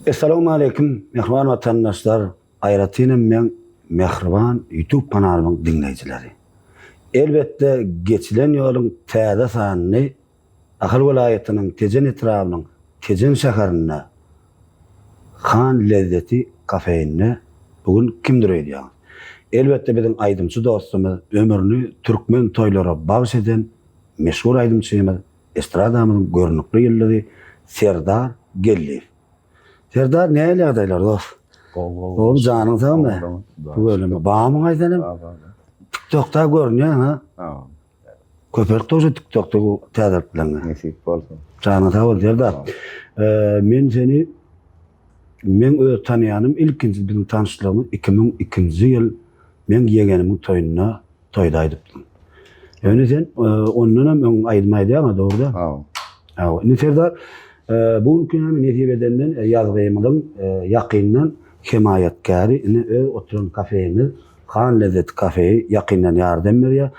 Essalawmaleýkim mähriban watandaşlar, aýratynam meň mähriban YouTube kanalymyň diňleýjileri. Elbetde geçilen ýoluň täze sanyny Ahal welaýatynyň Tejen etrabynyň Tejen şäherinde Han lezzeti kafeinde bu gün kimdir öýdýäňiz? Elbetde biziň aýdymçy dostumyz, ömrüni türkmen toýlara bagş eden meşhur aýdymçymyz, estradamyzyň görnükli ýyldyzy Serdar Geldiýew. Serdar nähili ýagdaýlar dost? Gowy gowy. Gowy janyň sagmy? Tüweleme. Barmyň aýdanym? Bar bar. TikTokda görünýäň ha? Ha. Köpeltdi uje TikTokda bu täzelikleriňi. Nesip bolsa. Janyň sag bolsun Serdar. Men seni meň öz tanýanym ilkinji biziň tanyşlygymyz 2002-nji ýyl meň ýegenimiň toýunda toýda aýdypdyň. Ýöne sen ondanam öň aýdym aýdýaň-a dogry däl? Hawa. Hawa. Indi Serdar bu günki näme nesip edenden ýazgymyzyň ýakyndan hemaýatkäri ine öz oturan kafemiz Han Lezzeti kafeýi ýakyndan ýardam berýär.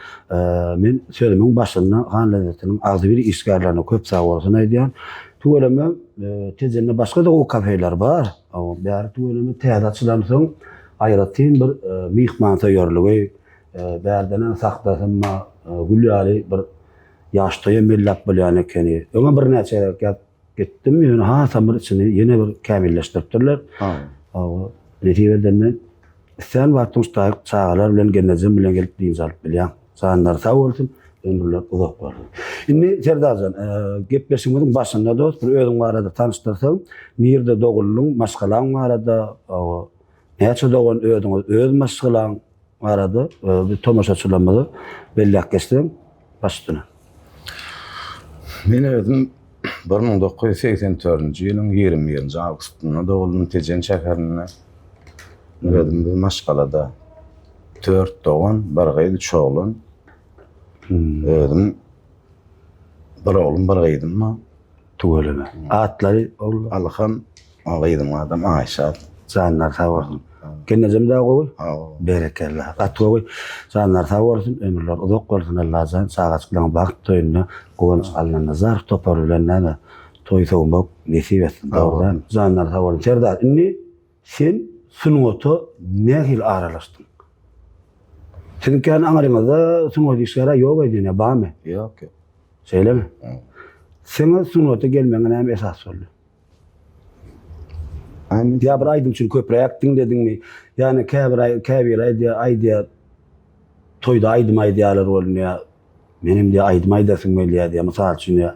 Men sözümiň başynda Han Lezzetiniň agzybir işgärlerine köp sag bolsun aýdýan. Tüweleme Tejende başga-da gowy kafeler bar. Bäri tüweleme täze açylansoň aýratyn bir myhmansöýerligi, bärdenem saklasynma gül ýaly bir ýaş toýam belläp bolýan ekeni. Öňem birnäçe gezek ýazyp gitdim, ýöne hasam bir içini ýene bir kämilleşdiripdirler. Hawa, nesip edende Islän wagtyň şu taýyk çagalar bilen gelnejem bilen gelip dynç alyp bilýäň. Janlary sag bolsun, ömürleri uzak bolsun. Indi Serdarjan, gepleşigimiziň başynda dost bir özüň barada tanyşdyrsaň, nirde doguldyň, maşgalaň barada, näçe dogan özüňiz, öz maşgalaň barada bir tomaşaçylarymyza belläp geçseň, baş üstüne. Men özüm 1984-nji ýylyň 21-nji awgustynda doguldym Tejen şäherinde. Özüm bir maşgalada dört dogan, bir gyz, üç oglan. Özüm bir oglum, bir gyzym bar. Tüweleme. Atlary ogullar? Alyhan, gyzyň adam Aýşa. Janlary sag bolsun. Gelnejem dagy gowy? Hawa. Berekella. Gaty gowy. Janlary sag bolsun, ömürleri uzak bolsun Allajan. Çagajyklaryň bagt toýunda Guwanç Allanazarow topary bilen näme toý sowmak nesip etsin. Dogry dälmi? Janlary sag bolsun. Serdar, indi sen sungata nähili aralaşdyň? Siziňkän aňryňyzda sungat işgäri ýok öýdýän, barmy? Ýok, ýok. Şeýlemi? Seň sungata gelmegiňe näme esas boldy? Ýa bir aýdymçyny köpräk diňlediňmi? Ýagny käbir käbiri aýdýar, aýdýar, toýda aýdym aýdýarlar bolunýar. Menem diýýär aýdym aýdasym gelýär diýýär, mysal üçin diýýär.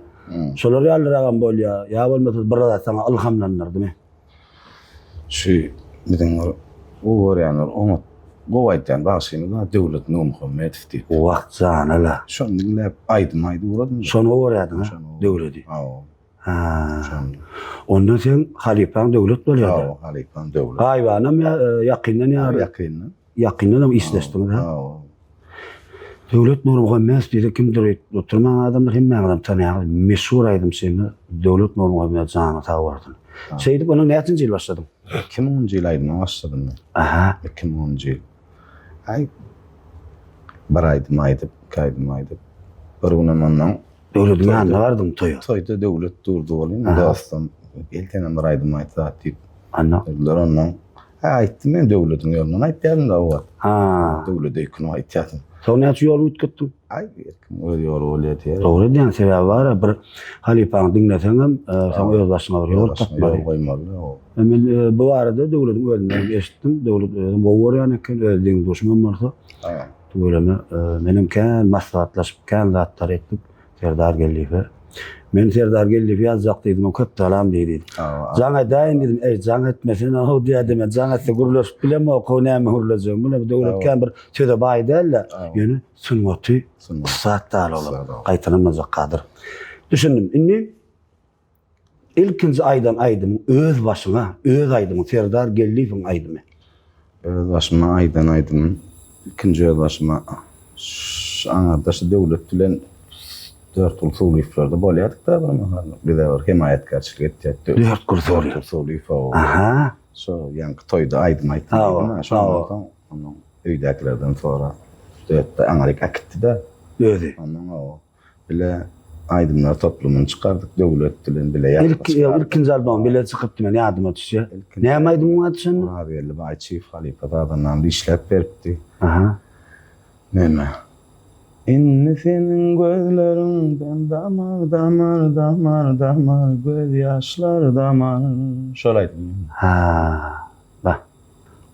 Şolar ýalyragam bolýar. Ýa bolmasa bir zat saňa ylhamlandyrdymy? Şu biziň bir gowy görýän bir oňat gowy aýdýan bagşymyz bar Döwlet Nurmuhammedow diýip. Wah jana-la. Şony diňläp aýdym aýdyp ugradym. Şony gowy görýärdiň ha? Döwledi. Hawa. Ha. Onda seň halypaň Döwlet bolýar. Hawa, halypam Döwlet. Gaýybanam ýa ýakyndan ýa ýakyndan. Ýakyndanam işleşdiňiz ha? Hawa. Döwlet Nurmuhammedow diýse kimdir öýdüp oturmaň adamlar hemmäňizem tanaýaňyz. Meşhur aýdymçymyz Döwlet Nurmuhammedow jany sag bolsun. Şeýdip ondan näçinji ýyl başladyň? 2010-njy ýyl aýdyma başladym men. Aha. 2010-njy ýyl. Aý bir aýdym aýdyp, iki aýdym aýdyp, bir günem ondan Döwlediň ýanyna bardyň toýa. Toýda Döwlet durdy welin, dostum, gel senem bir aýdym aýt zat diýip. Anna. Dediler ondan. Hä aýtdym men Döwlediň ýolundan aýtýardym-da o wagt. Ha. Döwlede öýkünip aýtýardym. Soň näçe ýoluňy üýtgetdiň? Aý, her kim öz ýoly bolýar diýýär. Dogry edýäň, sebäbi bar-a bir halypaňy diňleseňem, soň öz başyňa bir ýol tapmaly. Ýol goýmaly, hawa. Men bu barada Döwlediň özünden hem eşitdim. Döwlet özem gowy görýän eken, öz deň-duşum hem bolsa. Tüweleme, menem kän maslahatlaşyp, kän zatlar etdik Serdar Geldiýewe. Men Serdar Geldiýewe ýazjak diýdim, o köp salam diýdi. Jaň edäýin diýdim, eý jaň etmesene-ow diýýärdi, men jaň etse gürleşip bilemok-ow, näme gürlejegimi bilemok. Döwlet kän bir söze baý däl-de, ýöne sungaty ussat däl olar. Gaýtalanmajak kadyr. Düşündim. Indi Ilkinji aýdan aýdymyň öz başyňa, öz aýdymyň, Serdar Geldiýewiň aýdymy. Öz başyma aýdan aýdymym, ilkinji öz başyma şu aňyrda şu Döwlet bilen Dörtgül Suwlyýewlerde bolýardyk-da bir mahal. Bize bir hemaýatkärçilik etýärdi. Dörtgül Suwlyýew. Dörtgül Suwlyýew, hawa. Aha. Şo ýaňky toýda aýdym aýtdym diýdim-ä, şondan soň onuň öýdäkilerden sorap, Dörtde aňryk äkitdi-de. Özi. Ondan hawa. Bile. Aýdymlar toplumyny çykardyk Döwlet bilen bile ýazgy Ilki, çykardyk. ilkinji albom bile çykypdy men ýadyma düşýär. Näme aýdymyň ady şonda? Orazgeldi Baýçyýew halypa sazandamyz işläp beripdi. Aha. Näme? Indi seniň gözleriňden damar damar damar damar gözýaşlar damar. Şol aýdym. Ha. Bah.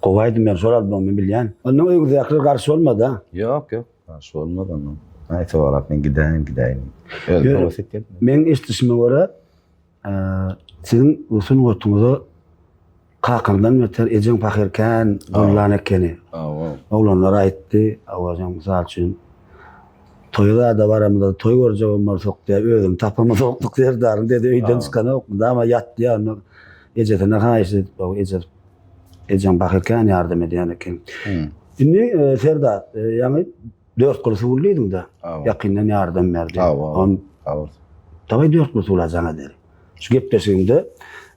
Gowy aýdym men şol albomy bilýän. Ondan öýüňizdäkiler garşy bolmady a? Ýok ýok garşy bolmady ondan. Aý sorap men gidäýin gidäýin. Özüm höwes etýän. Meň eşidişime görä siziň bu sungatyňyza kakaňdan beter ejeň pahyr kän gollan ekeni. Oglanlar aýtdy, awajaň mysal üçin toýa zada baramyzda toý görjegem bolsak diýýär, özüni tapamazokdyk Serdaryň dedi öýden çykanok, mydama ýatdy ýa ejesine haýyş edip, ejesi Ejeň pahyr kän ýardam edýän eken. Indi e, Serdar, e, ýaňy Dörtgyl suwly diýdiň-de. Ýakyndan ýardam berdi. On Daway Dörtgyl suwla jaň edeli. Şu gepleşigimde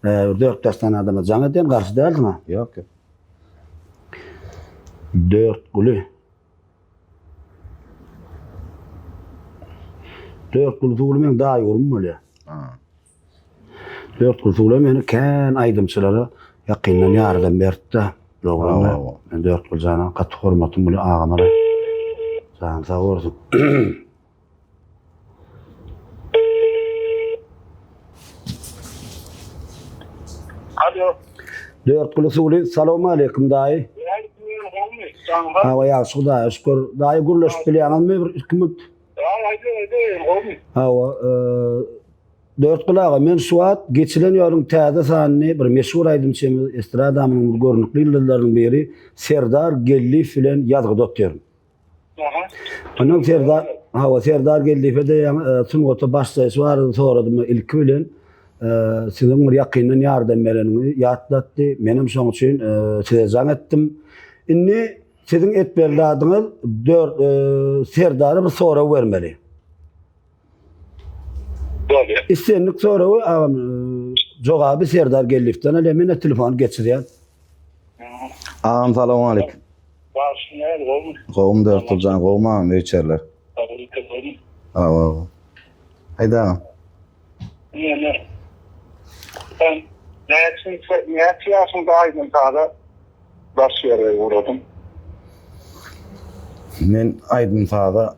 e, bir dört-bäş sany adama jaň edýän, garşy däldiň-a? Ýok, ýok. Dörtguly. Dörtguly suwly meň daýy ogrum bolýar. Dörtgül Suwla meni kän aýdymçylara ýakyndan ýardam beripdi. Dogrudan men Dörtgül jana gaty hormatym uly agama da. Jany sag bolsun. Alo. Dörtgül Suwly salowmaleýkim daýy. Hawa ýagşy Hudaýa şükür. Daýy gürleşip bilýäňizmi bir iki minut? Hawa, Dörtgül aga, men şu wagt geçilen ýoluň täze sanyny bir meşhur aýdymçymyz, estradamyzyň bir görnükli ýyldyzlarynyň biri Serdar Geldiýew bilen ýazgyda otyryn. Ondan Serdar, hawa, Serdar Geldiýewe-de ýaňy sungata başlaýşy barada soradym, ilki bilen siziň bir ýakyndan ýardam bereniňizi ýatlatdy. Menem şoň üçin size jaň etdim. Indi Siziň etmeli zadyňyz Serdara bir sorag bermeli. Bolýar. Islendik soragy agam jogaby Serdar Geldiýewden alýar. Men telefony geçirýän. Agam salowmaleýkim. Bagşy näl gowmy? Gowmy Dörtgüljan gowmy agam öý içeriler. Gowmy? Hawa. Aýt agam. Ýöne sen näçinji näçe ýaşyňda aýdym-saza baş ýere ugradyň? Men aýdym-saza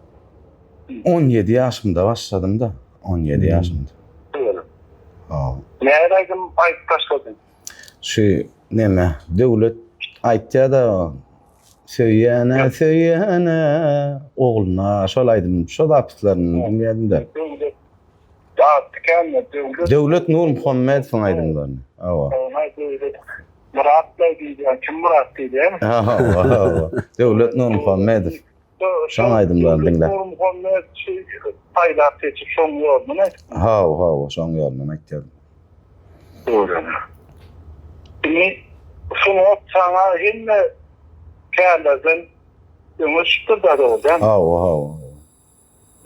17 ýaşymda başladym-da, 17 ýaşymda. Hawa. Nähili aýdym aýdyp başladyň? Şu neme, Döwlet aýtýa-da, Söýýän-ä, söýýän-ä, ogluna, şol aýdym, şo zapislaryny bilýärdim-de. Döwlet Dagty kände Döwlet. Döwlet Nurmuhammedowyň aýdymlaryny. Hawa. Ona Döwlet Myrat baý diýýän, kim Myrat diýýän? Hawa, hawa. Döwlet Nurmuhammedow. Şoň aýdymlaryny diňläp. Döwlet Nurmuhammedow saýlap seçip şoň ýolundan aýtdy. Hawa, hawa, şoň ýolundan aýtýardym. Dogry. Indi sungat saňa hemme kärlerden öňe çykypdyr-da dogrudan. Hawa, hawa.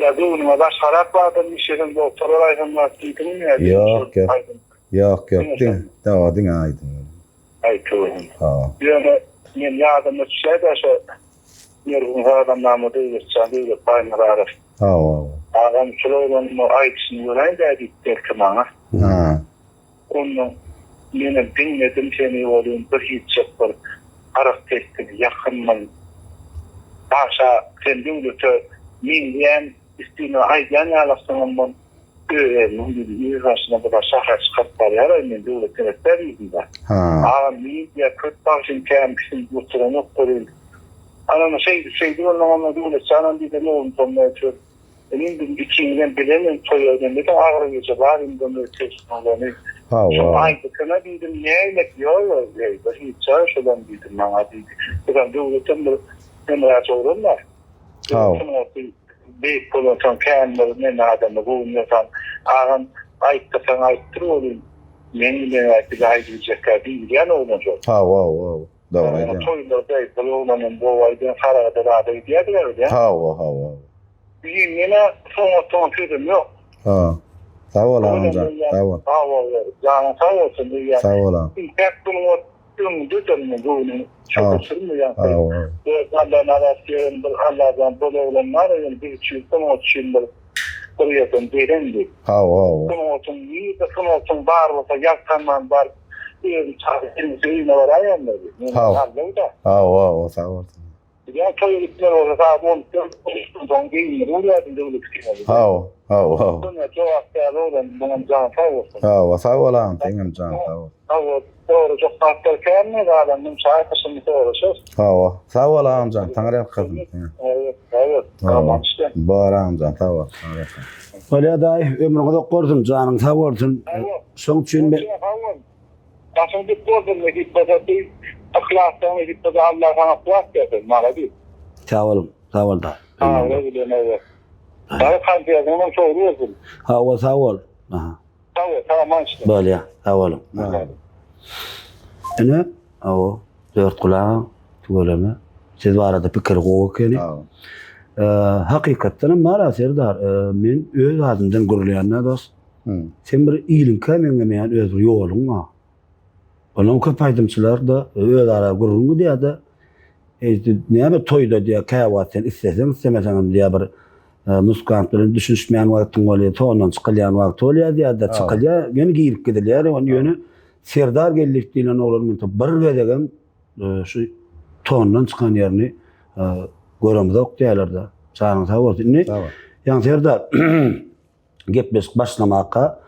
Ýa göwnüňe başgarak bardyr işleseň doktor bolaýsaň zat diýdiňmi ýa Ýok, ýok. Ýok, ýok, diňe, dawa diňe aýdym. Aýtym. Hawa. Ýöne men ýadyma düşýär-de şo merhum sazandamyz Döwletjan Döwlet Baýnazarow. Hawa. Agam şul oglanyň aýdyşyny göräý-dä diýip berdi maňa. Ha. Onda menem diňledim seni welin bir hiçjek bir arak sesdir ýakynmyn. Paşa sen döwlete meňzeýän üstüne aýdýan ýalaksyňam bol öz-özüniň diýdi öz başyna bu da şaha çykaryp barýar-aý men döwlet gerekdäl diýdim-de. Agam media köp bagşyň kämkisini oturanok welin. Anam şeýdip şeýdip onnoň onda Döwletjanam diýdi Nurmuhammet ötür. Indi ikiňizem bile men toýa gidemde agyr gije bar indi onda telefony. Hawa. Aýdysana diýdim nägilek ýok eý bir hiç ýa şolam diýdim maňa diýdi. Bizem döwletem bir hemraçy oglan bar. Hawa. Sungaty beýik bolansoň kän bir men adamy göwünleseň agam aýtdysaň aýtdyr welin meň bilen bize aýdyljekkä diýilýän oglan şol. Hawa hawa. Dogry aýdýaň. Toýlarda bul oglanam gowy aýdýan saragada zada gidýärdiler öýdýän. Hawa hawa. Diýen ýene soňa soň sözüm ýok. Ha. Sag bol agamjan. Sag bol. Sag bol. Janyň sag bolsun diýýän. Sag bol agam. Intäk sungat öňdedir men göwnüň çöküşdirmeýän. Hawa. Alla nazar ýören bir Allajan bol oglan bar ýöne biz üçin sungat üçin bir. bir ýerden gelen diýip. Hawa, hawa. Sungatyň nirde sungatyň bar bolsa ýaltanman baryp özüni çagyryp gelmese öýüne baraýanda diýip. Men aldaw-da. Hawa, hawa, sag bol. Ýa toýa gitmeli bolsa sagat on ikden soň geýinmeli bolýardym döwlet kinoda. Hawa, hawa, hawa. Şonda jogapkär oglan, muňam jany sag bolsun. Hawa, sag bol agam, seňem janyň sag bolsun. Sag bol. Sorajak zatlar känmi, galanyny çaý gyşyny soraşarys. Hawa, sag bol agamjan, taňry ýalkasyn. Hawa, sag bol. Hawa, bar agamjan, sag bol, taňry ýalkasyn. Bolýa daýy, ömrüň uzak bolsun, janyň sag bolsun. Şoň üçin men. Sag bol. Başyň dik bolsun nesip bolsa diý. Yhlasdan nesip bolsa Allah saňa kuwwat bersin. Malades. Sag boluň, sag bol daýy. Sag bol, bilen. Daýy konsertiňem şowly bolsun. Hawa, sag bol. Aha. Sag bol, sag aman işle. Bolýa, sag boluň. Ine, awo, Dörtgül aga, tüweleme. Siz barada pikiri gowy ekeni. Hakykatdan hem bar-a Serdar, men öz adymdan gürleýän-dä dost. Sen bir iliňkä meňzemeýän öz bir ýoluň bar. Ondan köp aýdymçylar-da özara gürrüň gidýär-de, Eý, näme toýda diýýär, käwagt sen isleseň, islemeseňem diýýär bir muskant bilen düşünişmeýän wagtyň bolýar, tondan çykylýan wagty bolýar diýýär-de, çykylýar, ýöne girip gidilýär, ýöne Serdar Geldiýew diýlen oglan men bir gezegem şu tondan çykan ýerini göremzok diýýärler-de. Janyň sag bolsun. Indi, ýaňy Serdar, Gepleşik başlamaka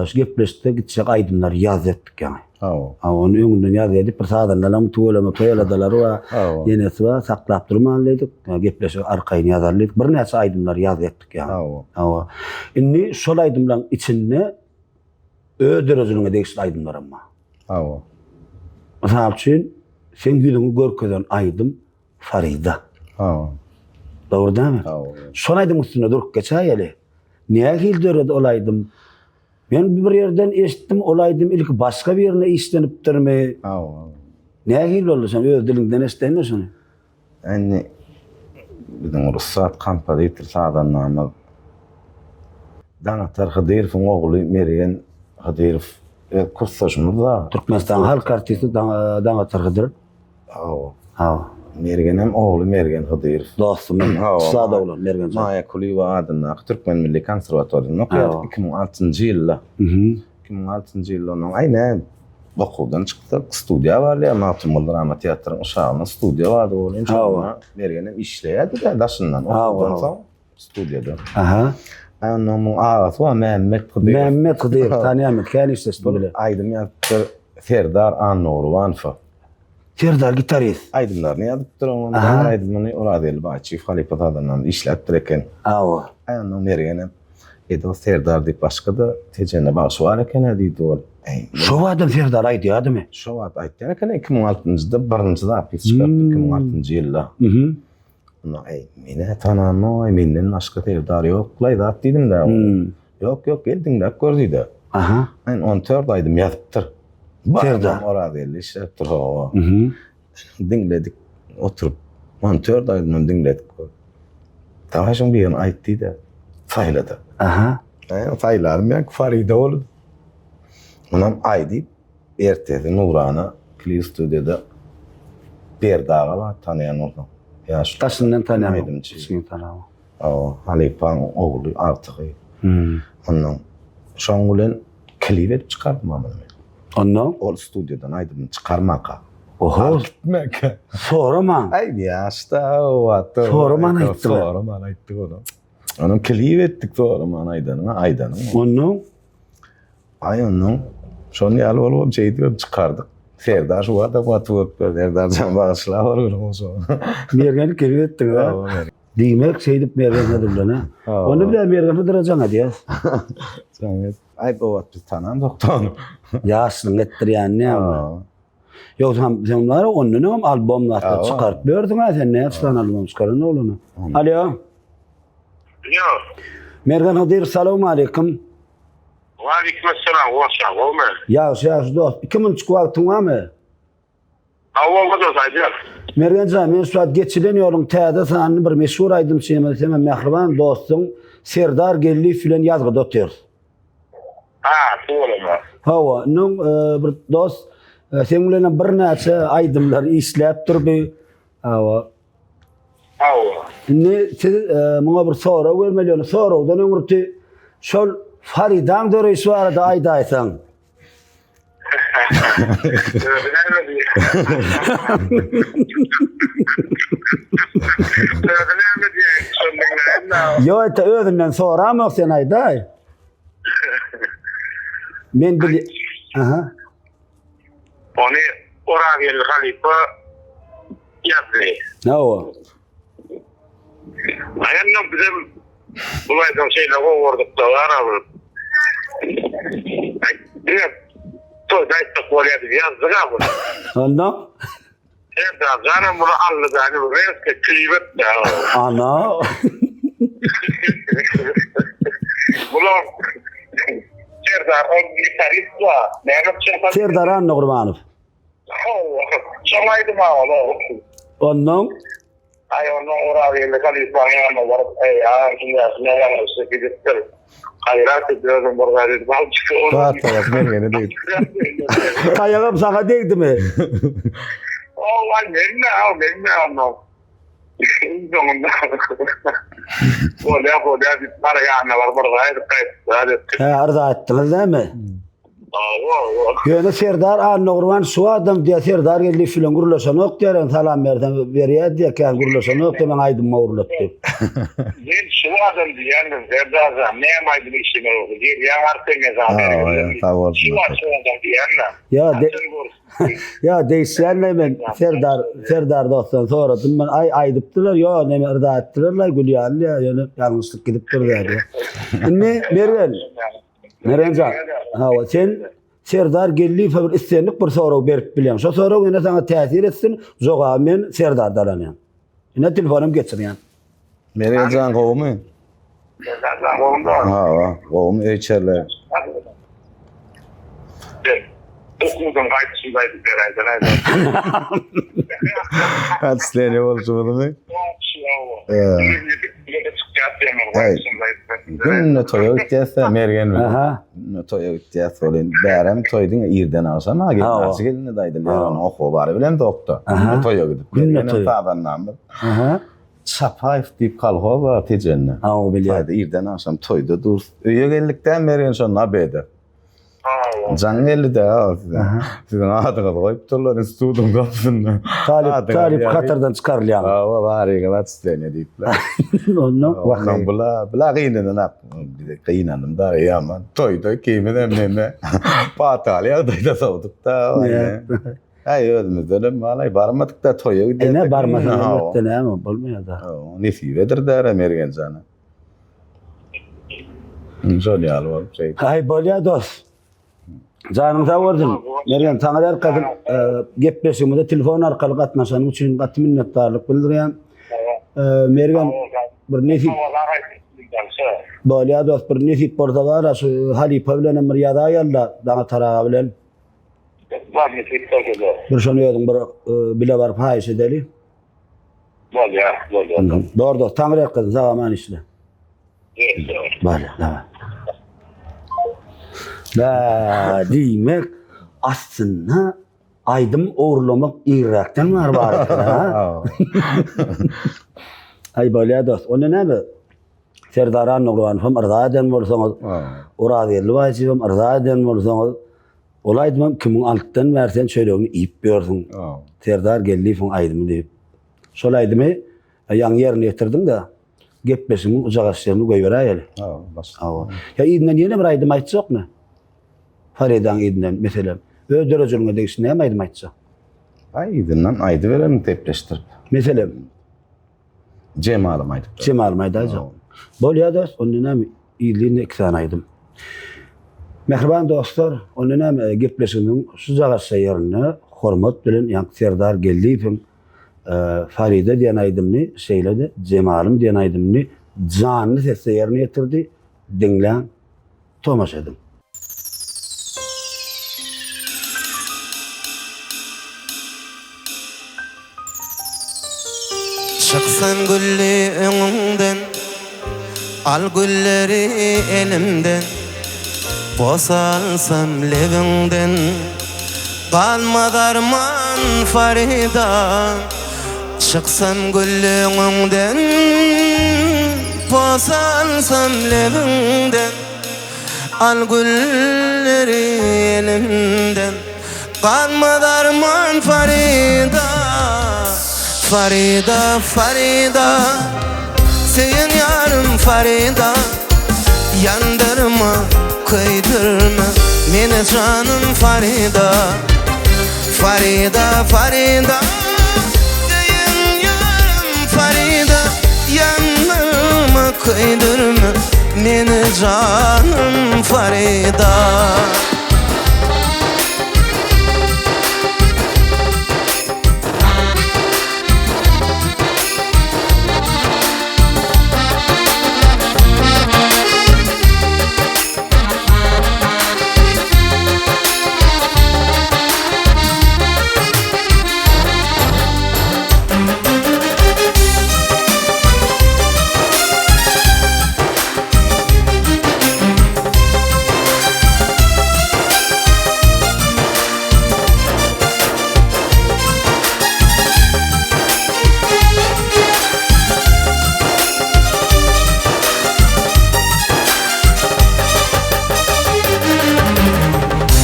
şu gepleşikde gitjek aýdymlary ýaz etdik ýaňy. Hawa. Hawa, ony öňünden ýaz edip bir sazandalaryň tüweleme toý aladalary bar, ýenesi bar, saklap durmaly diýdik. Gepleşigi arkaýyn ýazaly diýdik. Birnäçe aýdymlary ýaz etdik ýaňy. Hawa. Hawa. Indi şol aýdymlaryň içinde öz döredijiligine degişli aýdymlaram bar. Hawa. Mysal üçin, seň ýüzüňi görkezen aýdym Farida. Hawa. Dogry dälmi? Hawa. Şol aýdymyň üstünde durup geçäýeli. Nähili döredi ol aýdym? Men bir ýerden eşitdim, ol aýdym ilki başga birine işlenipdirmi? Hawa. Nähili boldy sen öz diliňden eşdeýin-de şony. Indi biziň bir ussat kompozitor sazandamyz Daňatar Hydyrowyň ogly Mergen Hydyrow öz kursdaşymyz-da. Türkmenistanyň halk artisti Daňatar Hydyrow. Hawa. Hawa. Mergenem ogly Mergen Hydyrow. Dostum. Hawa. Ussat oglan Mergen jan. Maýa Kulyýewa adyndaky Türkmen milli konserwatoriýasynda okaýardyk 2006-njy ýylda. 2006-njy ýylda onuň aý nä okuwdan çyksak studiýa barylýar Magtymguly drama teatryň yşagynda studiýa bardy welin şonda Mergenem işleýärdi-de daşyndan okuwdan soň. Studiýada. Aha. Aý ondan muň agasy bar Mämmet Hydyrow. Mämmet Hydyrow tanýan men kän işleşdim bile. Aýdym ýazypdyr Serdar Annagurbanowa. Serdar gitarist. Aýdymlaryny ýazypdyr oňam bar aýdymyny Orazgeldi Baýçyýew halypa sazandamyz işläpdir eken. Hawa. Aý ondan Mergenem Edo Serdar diýip başga-da Tejende bagşy bar eken-ä diýdi ol. Äý. Şo wagtam Serdar aýdýardymy? Şo wagt aýtýan eken 2006-njyda birinji zapis çykarypdy 2006-njy ýylda. Mhm. Onda eý, men-ä tanamok, menden başga serdar ýok-laý zat diýdim-dä. Ýok, ýok, gel diňläp gör diýdi. Aha. Men 14 aýdym ýazypdyr. Serdar. Orazgeldi işläpdir, hawa. Diňledik, oturyp, 14 aýdymam diňledik. Dawaý şoň birini aýt diýdi. Saýlady. Aha. Saýlarym ýa Farida boldy. Onam aýdyp, Ertesi Nurana klip studiýada Berdi aga bar tanaýan bolsaň. Ýaş. Daşyndan tanýan. Aýdymçy. Içgin tanamok. Hawa, halypaň ogly, agtygy. Ondan şoň bilen klip edip çykardym muny men. Ondan? Ol studiýadan aýdymyny çykarmaka. Oho. Gitmänkä. Soraman. Aý ýaşda o wagtda. Soraman aýtdylar. Soraman aýtdyk ony. Onuň klip etdik soraman aýdanyňa aýdanyň. Ondan? Aý onnoň şon ýaly bolubam şeýdibem çykardyk. Serdar şu wagtam gaty görüp ber. Serdar jan bagyşla bir gün bolsa. Mergeni klip etdiňiz a? Diýmek şeýdip Mergen hödürlen a? Onda bir Mergen Hydyra jaň edýäs. Jaň et. Aý bu wagt biz tanamzok-da ony. Ýaşlygyň etdirýäni näme? Ýogsam sen bar ondan öňem albom zatlar çykaryp berdiň-ä sen näçe sany albom çykaran oglany? Alýo. Alýo. Mergen Hydyrow salowmaleýkim. Waleýkim essalam, goşa, gowmy? Ýagşy, ýagşy dost. Iki munçuk wagtyň barmy? Hawa, dost, aýdýar. Mergen jan, men şu wagt geçilen ýoluň täze sanyny bir meşhur aýdymçymyz, seňem mähriban dostuň Serdar Geldiýew bilen ýazgyda otyrys. Ha, tüweleme. Hawa, indi bir dost, seň bilenem birnäçe aýdymlar işläp durdy. Hawa. Hawa. Indi siz e, muňa bir sorag bermeli, ýöne soragdan öňürti şol Faridaň döreýşi barada aýdaýsaň. Özi näme diýýär? Özi näme diýýär? Şony diňläýin-dä. Ýok, ete özünden soramok, sen aýdaý. Men bil Aha. Ony Orazgeldi halypa ýazdy. Hawa. Aýandan bizem bulaýdan şeýle gowurduk-da bar abyl. Aý, diňe toýda aýtsak bolýar diýip ýazdyk-a muny. Onda? Serdar janam muny aldy-da, rezko klip etdi. Ana. Bular Serdar ol gitarist bar. Näme üçin? Serdar Annagurbanow. Hawa, şoň aýdymy ol. Ondan Aý ondan Orazgeldi halypanyň ýanyna baryp, eý, agam şundaky ýalňyşlyk gidipdir. Gaýrat et özüň bir zat edip al çyk. Bat taýak mergene degdi. Taýagam saňa degdimi? Owaý men-de, men-de ondan. Soňunda bolýa bolýa diýip bara ýanyna baryp bir zat edip gaýtdy. Hä, yrza etdiňiz dämi? Hawa, hawa. Ýöne Serdar Annagurban şu adam diýýär, Serdar Geldiýew bilen gürleşenok diýýär, ýöne salam bersem berýär diýýär, kän gürleşenok diýýär, meň aýdymyma gürlet diýip. Men şu adam diýýändim, Serdar jan, näme aýdym işlemek bolsa, gelýäň arkaýyn men saňa berýän. Sag bol. Şu şu adam diýýän-de. Ýa, ýa degişýän-le men Serdar, Serdar dostdan soradym men, aý aýdypdylar, ýo, neme yrza etdiler-laý, gülýärler diýýär, ýöne ýalňyşlyk gidipdir diýýär. Indi Mergen, Merenjan, hawa, sen Serdar Geldiýewe bir islendik bir sorag berip bilýäň. Şo sorag ýene saňa täsir etsin, jogaby men Serdardan alýan. Ine telefonam geçirýän. Merenjan gowumy? Serdarjan gowumy? Hawa, gowumy öý içerler? Okuwdan gaýdyşymda aýdyp beräýsen aýda. Atsleniýe bolşumyzmy? Günde toýa gitýäs-de Mergen bilen. Aha. Günde toýa gitýäs welin, bärem toý diňe irden agşam ha, gelin Hawa. arçy gelinde de aýdylýar, onuň okuwy bary bilen dokda. Aha. Günde toýa gidip. Günde Mergenem toýa. sazandamyz. Aha. Çapaýew diýip kolhoz bar Tejende. Hawa, bilýän. Toýda irden agşam toýda durus. Öýe geldik-dä Mergen şonda obede. Jaň geldi-de, size. Siziň adyňyzy goýupdyrlar institutyň gapysynda. Talyp, talyp hatardan çykarylýar. Hawa, baryňyz otçisleniýe diýipler. Ondan Ondan bula, bula gynanan bize gynandym da ýaman. Toýda ikimizem neme pataly ýagdaýda sowduk-da. Äý özümizdenem malay barmadyk-da toýa gidýärdik. Ine barmasaň elbetde näme bolmaýar-da. Nesibedir-dä Mergen jana. Şol ýaly bolup şeýdip. Aý bolýa dos. Janyň sag bolsun. Mergen saňa berkasyn e, gepleşigimize telefon arkaly gatnaşanyň üçin gaty minnetdarlyk bildirýän. E, Mergen bir nesip Bolýa dost bir nesip bolsa bar şu halypa bilen hem bir ýazaýaly-da Daňatar aga bilen. Bir şony özüň bir e, bile baryp haýyş edeli. Bolýar, bolýar. Dogry dost, Taňry ýalkasyn, sag aman işle. Bolýar, daway. Bä, diýmek, aslynda aýdym ogurlamak irräkden bar bar eken, ha? Aý bolýar dost. Onda näme? Serdar Annagurbanow hem yrza eden bolsaňyz, Orazgeldi Baýçyýew hem yrza eden bolsaňyz, ol aýdymam kimiň altdan bäri sen çöregini iýip ýörsüň. Serdar Geldiýewiň aýdymy diýip. Şol aýdymy ýaňy ýerine ýetirdiň-de, gepleşigiň ujagaşlygyny goýberäýeli. Hawa. Ýa yzyndan ýene bir aýdym aýtjakmy? Faridaň yzyndan, meselem, öz dörejiligiňe degişli näme aýdym aýtjak? Aý, yzyndan aýdybererin sepleşdirip. Meselem? Jemalym aýdyp ber. Jemalym aýdaýjak. Bolýa dost, onda näme yzly-yzyna iki sany aýdym. Mähriban dostlar, onda näme gepleşigimiziň şujagaçja ýerinde hormat bilen ýaňky Serdar Geldiýewiň Farida diýen aýdymyny, şeýle-de Jemalym diýen aýdymyny janly sesde ýerine ýetirdi. Diňläň, tomaşa ediň. Çyksam gülli öňüňden, Al gülleri elimden, Posa alsam lebiňden, Galmaz arman Farida. Çyksam gülli öňüňden, Posa alsam lebiňden, Al gülleri elimden. Galmaz arman Farida, Farida, Farida. Söýen ýarym Farida, Ýandyrma, köýdürme meni janym Farida. Farida, Farida, Söýen ýarym Farida, Ýandyrma, köýdürme meni janym Farida.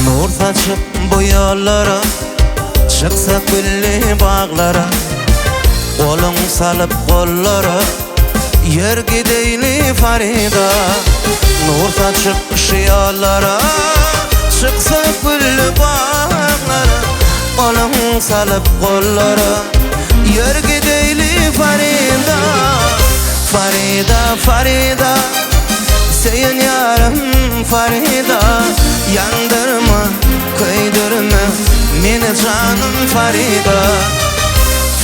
Nur saçyp bu ýollara, Çyksak gülli baglara, Goluň salyp gollara, Ýör gideýli Farida. Nur saçyp şu ýollara, Çyksak gülli baglara, Goluň salyp gollara, Ýör gideýli Farida. Farida, Farida, Söýen ýarym Farida, Ýandyrma, köýdürme meni janym Farida.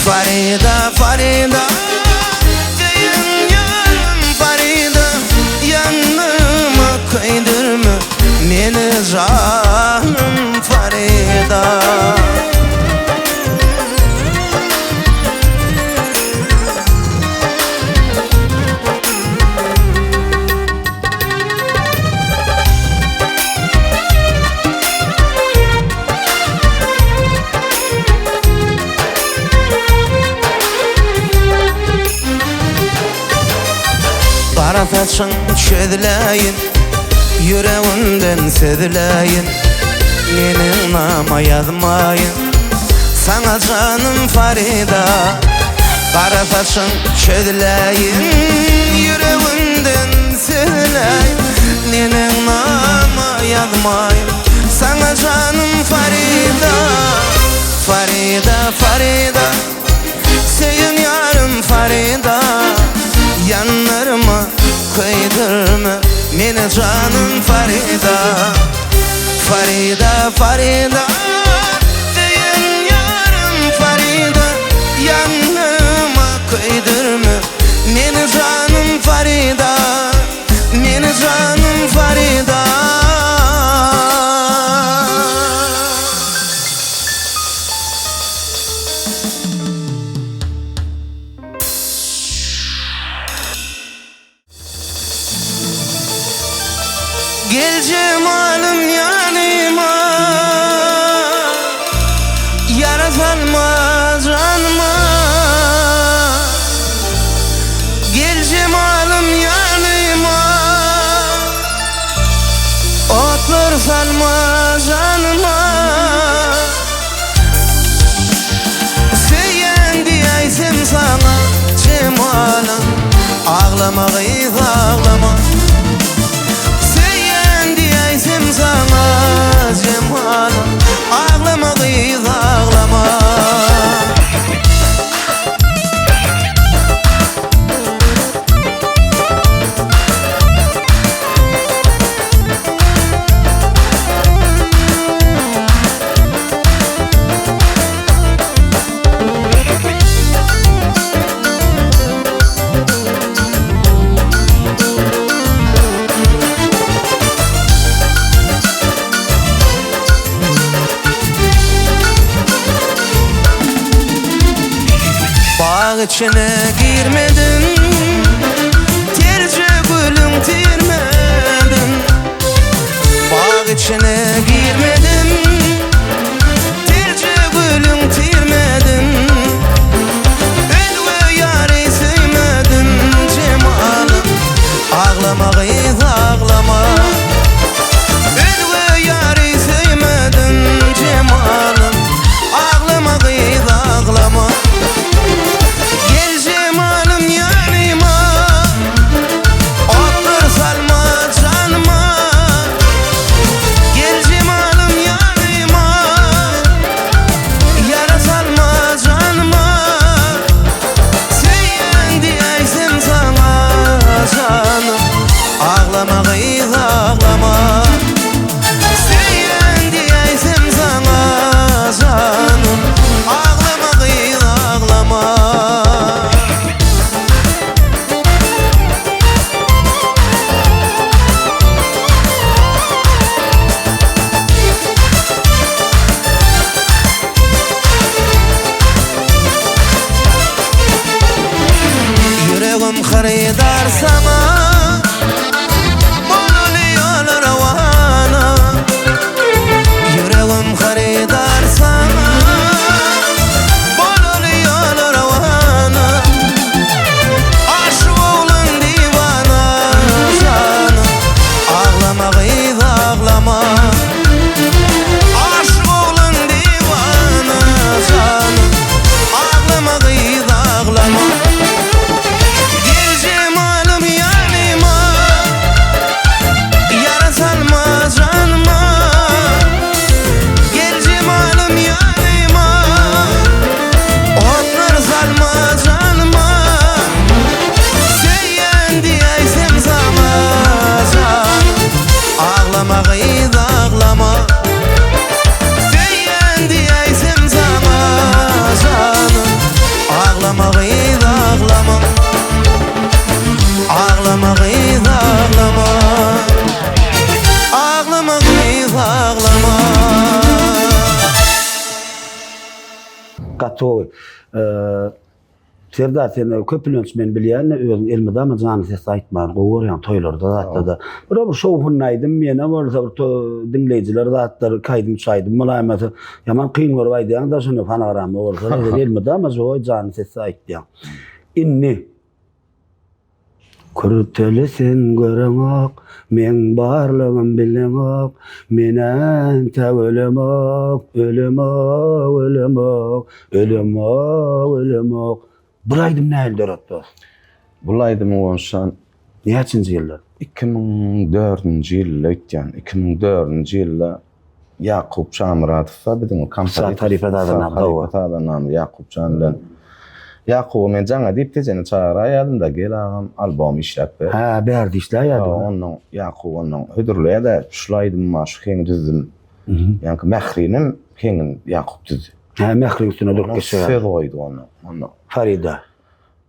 Farida, Farida, Söýen ýarym Farida, Ýandyrma, köýdürme meni janym Farida. Gara saçyň çözläýin, Ýüregimden sözläýin, Meniň nama ýazmaýyn. Saňa janym Farida, Gara saçyň çözläýin, Ýüregimden sözläýin, Neneň nama ýazmaýyn. Saňa janym Farida, Farida, Farida, Söýen ýarym Farida, Ýandyrma, köýdürme meni janym Farida. Farida, Farida, Söýen ýarym Farida, Ýandyrma, köýdürme meni janym Farida, Meni janym Farida. Gel jemalym ýanyma, Ýara salma janyma. Gel jemalym ýanyma, Otlar salma janyma. Söýýän diýäýsem saňa jemalym, Aglama gyz aglama. Söýýän diýäýsem saňa jemalym, Aglama gyz aglama. Bag içine girmedim, Terje gülüň tirmedim. Bag içine girmedim, Terje gülüň tirmedim. Aglama gyz aglama Söýýän diýäýsem saňa janym Aglama gyz aglama Aglama gyz aglama Aglama gyz aglama. Gaty gowy. Serdar sen köplenç men bilýän özüň elmydama janly sesde aýtmany gowy görýäň toýlarda zatlarda. Bir bir şowhunly aýdym ýene bolsa bir diňleýjiler zatlar iki aýdym üç aýdym bolaýmasa ýaman kyn görüp aýdýaň da şony fonogramma bolsa elmydama živoý janly sesde aýtýaň. Indi Kürteli sen göreňok, meň barlygym bileňok, Men entäk ölemok, ölemok, ölemok, ölemok, ölemok. Bul aýdym nähili döret dost? Bul aýdymy bolsa Näçinji ýylda? 2004-nji ýylda öýtýän. 2004-nji ýylda Ýakup Şamyradow bar biziň kompozitor. Ussat halypa sazandamyz. Halypa sazandamyz Ýakup jan bilen. Ýakuby men jaňa diýip Tejene çagyraýadym-da, gel agam, albom işläp ber. Hä, bärde işläýýärdi. Hawa, onnoň Ýakup onnoň hödürleýär-de, şul aýdym bar, şu heňi düzdüm. Ýaňky Mährinem heňini Ýakup düzdi. Hä, Mähriň üstüne durup geçýär. Söz goýdy onnoň, onnoň. Farida.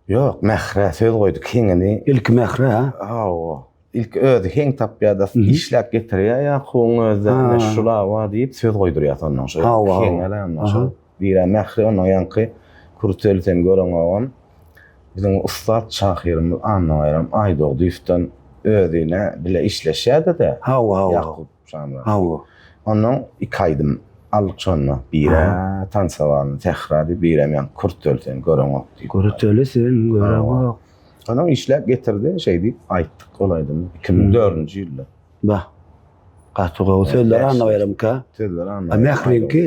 Ýok, Mährä söz goýdy, heňini. Ilki Mährä, hä? Hawa. Ilki özi heň tapýar-da, işläp getirýär Ýakubyň özi-de, ine şul-a diýip söz goýdurýar sondan şo heňe-le ondan şo. Birä Mähri ondan ýaňky Kürteli sen göreňogam biziň ussat şahyrymyz Annabaýram Aýdogdyýewden özüne bile işleşýärdi-de. Hawa, hawa. Ýakup Şamyrat. Hawa. Ondan iki aýdym aldyk şonda. Birä Tansa barmy sähra diýip, birem ýaňky Kürteli sen göreňok diýip. Kürteli sen göreňok. Onam işläp getirdi, şeý diýip aýtdyk ol aýdymy 2004-nji ýylda. Bah. Gaty gowy sözler Annabaýramyka. Sözler Annabaýram. Mähriňki?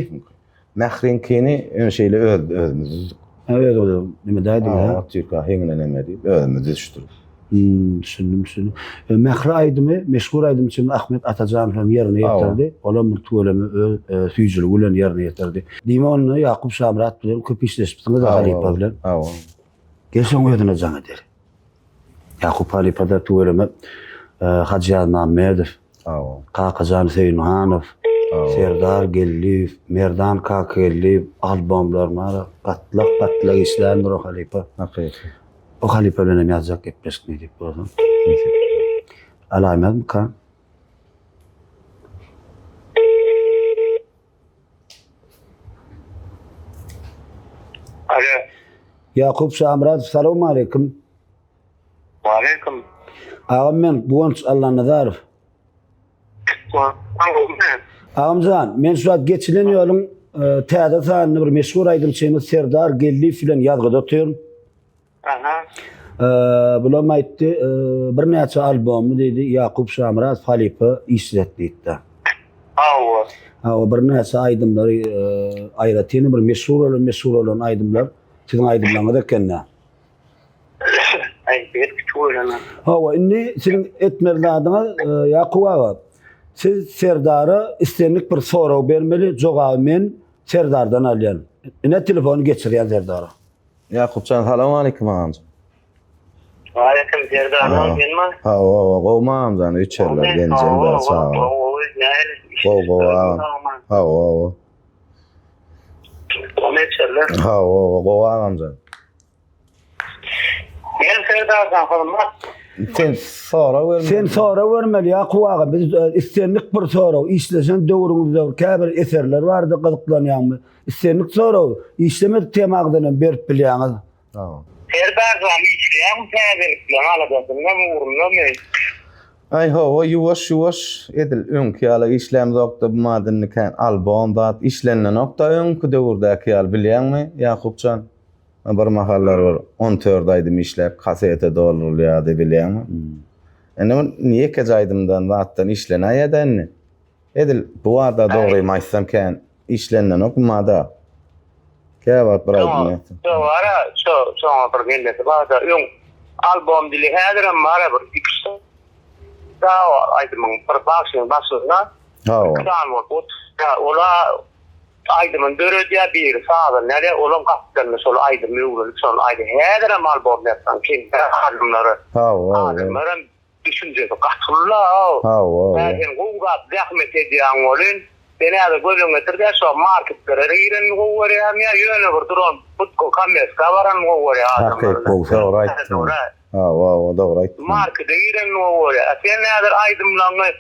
Mähriňkini ýöne şeýle öz özümiz düzdük. Ha öz öz neme däýdiňiz ha? Otyrka heňine neme diýip özümiz düzüşdirdik. Hmm, düşündim, düşündim. E, Mähri aýdymy meşhur aýdymçymyz Ahmet Atajanow hem ýerine ýetirdi. Olam bir tüweleme öz e, süýjüligi bilen ýerine ýetirdi. Diýmek onda Ýakup Şamyrat bilen köp işleşipsiňiz halypa bilen. Hawa. Gel şoň özüne jaň edeli. Ýakup halypa-da tüweleme Hajy Ýazmämmedow, Kakajan Söýünhanow, Serdar Geldiýew, Merdan Kakageldiýew albomlaryna gatlak-gatlak işländir o halypa. Hakyky. O halypa bilen hem ýazjak gepleşik nesip bolsa. Nesip. Alaýmazmyka? Alo. Ýakup Şamyradow salowmaleýkim. Waleýkim. Agam men Guwanç Allanazarow. Agamjan, men şu wagt geçilen ýoluň e, täze sanyny bir meşhur aýdymçymyz Serdar Geldiýew bilen ýazgyda otyryn. Aha. Bulam aýtdy, birnäçe albomy diýdi, Ýakup Şamyradow halypa işlet diýdi. Hawa. Hawa, birnäçe aýdymlary, aýratyn bir meşhur bolan, meşhur bolan aýdymlar siziň aýdymlaryňyz eken-dä. Aý, belki tüweleme. Hawa, indi siziň etmeli zadyňyz, Ýakup aga, siz Serdara islendik bir sorag bermeli, jogaby men Serdardan alýan. Ine telefony geçirýän Serdara. Ýakupjan salowmaleýkim agamjan. Waleýkim Serdar agam senmi? Hawa hawa gowmy agamjan öýçerler genjem bäri çaga. Gowy nähili Gowy gowy agam. Hawa hawa. Gowy öýçerler. Hawa hawa gowy agamjan. Men Serdarjan hyzmat. Sen sorag bermeli. Sen sorag bermeli Ýakup aga biz e, islendik bir sorag işleşen döwrüňizde käbir eserler bardy gyzyklanýaňmy? Islendik sorag, işlemedik temaňyzdan hem berip bilýäňiz. Serdar jan işleýäňmi täzelikleň aladasynda ugrundamy? Aý hawa ýuwaş ýuwaş edil öňki ýaly işlämzokda bu madynny kän albom zat işlenilenokda öňki döwürdäki ýaly bilýäňmi Ýakupjan bir mahallar bir on tört aýdym işläp kasete doldurylýardy bilýäňmi indi ýekeje aýdymdan zatdan işlenäýýädä indi. Edil bu barada dogrymy aýtsam kän işlenilenok bu mada. Käwagt bir aýdym ýazsam. Şo bara şo şoňa bir mellesi barda öň albom dili häzirem bara bir iki üç sany aýdymyň bir bagşynyň başynda Hawa. iki sany bolup oturýar. Ola aýdymyny döredýär biri sazyny ýazýar olam gapdalynda şol aýdymy öwrenip şony aýdýar. Häzirem albom ýazsaň kemter adamlary Hawa. Adamlaram. düşünjesi gaty-la. Hawa. Sen gowy zat zähmet edýäň welin, sen häzir göz öňüne getir-de şo marketlere girenini gowy görýärmi ýa ýöne bir duran budka kommerska baranyny gowy görýär adamlar. Hakyky gowy dogry aýtdyň. Hawa, hawa dogry aýtdyň. Markete girenini gowy görýär. Sen häzir aýdymlaryňy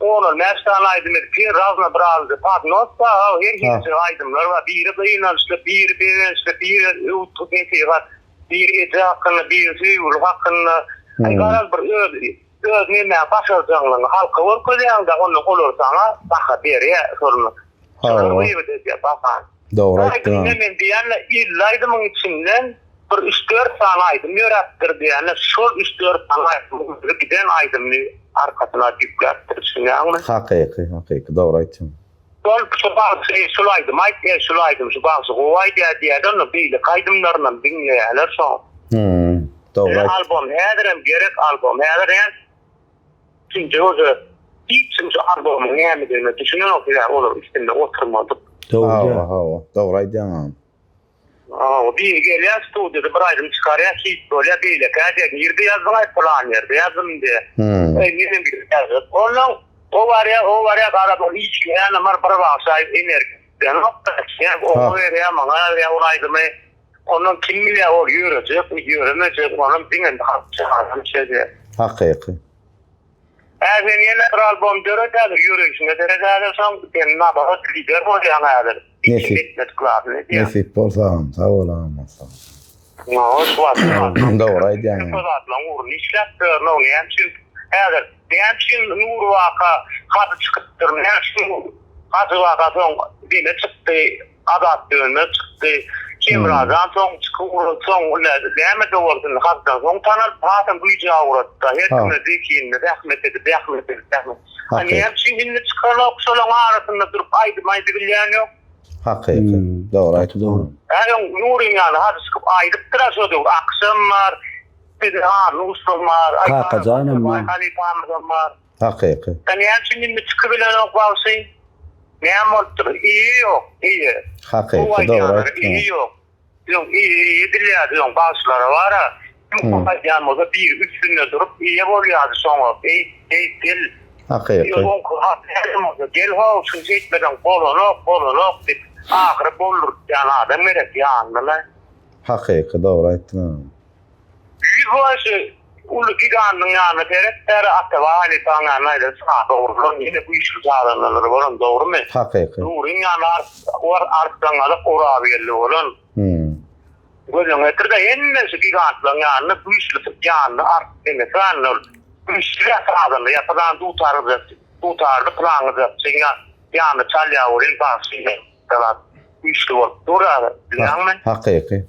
on-on bäş sany aýdym edip her raznoobrazny podnos bar, her hili aýdymlar bar. Biri gynançly, biri begençli, biri öwüt-nesihat. Biri eje hakynda, biri söýgüli hakynda. Aý garaz bir öz öz nemäň başarjaňlygyňy halka görkezýäňdä onda olar saňa baha berýä şony. Şolar gyýbat edýä bahany. Dogry aýtdyň. Aýdymda men diýýän-de 50 aýdymyň içinden bir üç-dört sany aýdym ýöräpdir diýýän-de şol üç-dört sany aýdymyň özi giden aýdymyny arkasyna ýükläpdir düşünýäňmi? Hakyky, hakyky dogry aýtdyň. Şol şu bagşy eý şul aýdymy aýt eý şul aýdymy şu bagşy gowy aýdýar diýýärler onda beýleki aýdymlarynam diňleýärler şoň. Hum dogry aýt. Albom häzirem gerek albom häzir hem ikinji göze hiç kim şu albomyň nämedigine düşünenok sebäbi olar üstünde oturmadyk. Dogry. Hawa hawa dogry aýdýaň agam. Hawa biri gelýär studiýada bir aýdym çykarýar hit bolýar beýlekä diýýär nirde ýazdyňaý pylan ýerde ýazdym diýýär. Eý menem gidip ýazjak. Onnoň o barýar o barýar garaz ol işleýänem bar bir bagşa energiýa berenok-da oňa berýär maňa berýär ol aýdymy. Ondan kim bilýär ol ýörejekmi ýöremejekmi onam diňe halk çagadan çözýär. Hakyky. Hä sen ýene bir albom döret häzir ýöreýşiňe seret häzir soň sen naborot lider bolýaň häzir hiç kim etmedik zadyny edýäň. Nesip bolsa agam sag bol agam sag. Hoş wagt. Dogry aýdýaň. Şo zatlaň ugruny işläp ýörün näme üçin häzir näme üçin Nury waka hady çykypdyr näme üçin Hajy waka soň deme çykdy Azat Dönmez çykdy. Hemrajan soň çykyp ugrady. Soň ine näme-de bolsun Hadydan soň tanalyp hasam güýji agratdy. Her kime zehinini zähmet edip, zähmet edip, zähmet. A näme üçin indi çykanok şolaň arasynda durup aýdym aýdybilýän ýok. Hakyky. Dogry aýtdyň. Hä öň Nuryň ýany Hady çykyp aýdypdyr-a şo döwür. Akşam bar, biziň Hally ussam bar, Kakajanam bar. Halypamyzam bar. Hakyky. Sen näme üçin indi çykybilenok bagşy? Näme bolupdyr? Eýe ýok, eýe. Hakyky, dogry aýtdyň. Eýe ýok. Öň eýe eýe edilýärdi öň bagşylara bara. Kim gowy aýdýan bolsa biri üstünde durup eýe bolýardy şoňa. Eý, eý gel. Hakyky. Gel how şuny şeýtmeseň bolanok, bolanok diýip ahyry boldurtýan adam gerek ýanynda. Hakyky, dogry aýtdyň agam. Ýüzbaşy uly gigandyň ýanyna seret bäri Atabaý halypaň ýanyna aýdar sada ogurlan ýene güýçli sazandalar bolan dogrymy? Hakyky. Nuryň ýanyna Arslangalyk Orazgeldi bolan. Hmm. Göz öňüne getir-de hemme şu gigantlaryň ýanynda güýçli ýanynda art nemesi bar ol güýçli sazanda ýa pylan dutar dutarly pylan gyjakçyň ýanynda çalýar welin bagşy güýçli bolup dur bilýäňmi? Hakyky.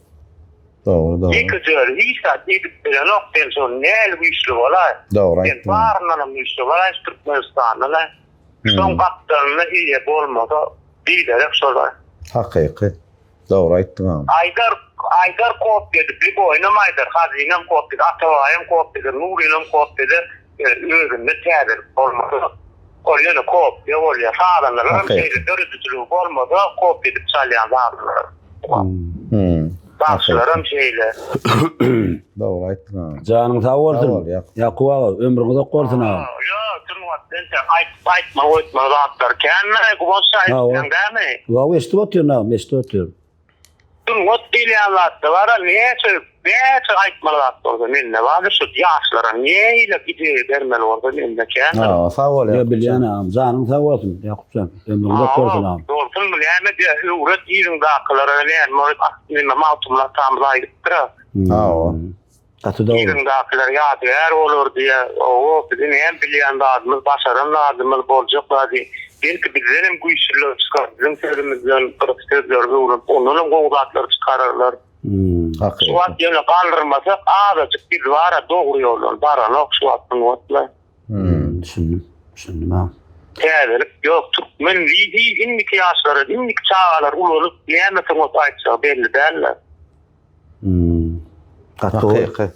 Dogry dogry. Ýekeje özi hiç zat edip bilenok sen şol näl güýçli bolaý. Dogry aýtdyň. Sen baryndanam güýçli bolaý şu Türkmenistanda şoň gapdalynda eýe bolmasa biderek şolar. Hakyky. Dogry aýtdyň agam. Aýdar aýdar kop edip liboýnam aýdar Hajynam kop eder Atabaýam kop eder Nurynam kop eder özünde täzelik bolmasa ol ýöne kopýa bolýar sazandalaram şeýle döredijiligi bolmasa kop edip çalýan sazandalar. Bagşylaram şeýle. Dogry aýtdyň agam. Janyň sag bolsun. Ýakup aga, ömrüň uzak bolsun agam. Ýok, sungat entek aýdyp aýtma goýtma zatlar kän-le, Guwanç aýtýaň dämi? Hawa, eşidip otyryn agam, eşidip otyryn. Sungat diýilýän zatda bar-a, näçe, näçe aýtmaly zat bolsa mende bardyr, şu ýaşlara nähili ideýa bermeli bolsa mende kändir. Hawa, sag bol Ýakup jan. Bilýän agam, janyň sag bolsun Ýakup jan, ömrüň uzak bolsun agam. Bolsun, näme diýýär, öwret yzyňdakylara näme bolup, neme Magtymguly atamyz aýdypdyr-a. Hawa. Gaty dogry. Yzyňdakylar ýadygär bolar diýýär. Owo, biziň hem bilýän zadymyz, başaran zadymyz, boljak zady. Belki bizdenem güýçlüler çykar, biziň sözümizden bir sözleri öwrenip, ondanam gowy zatlar çykararlar. Hakyky. Şu wagt ýöne galdyrmasak, azajyk biz bar-a dogry ýoldan baranok şu wagt sungatla. Düşündim. Düşündim agam. Täzelik ýok. Türkmen lidi indiki ýaşlara, indiki çagalar ulalyp näme sungat aýtjagy belli däl-de. Gaty gowy. Hakyky.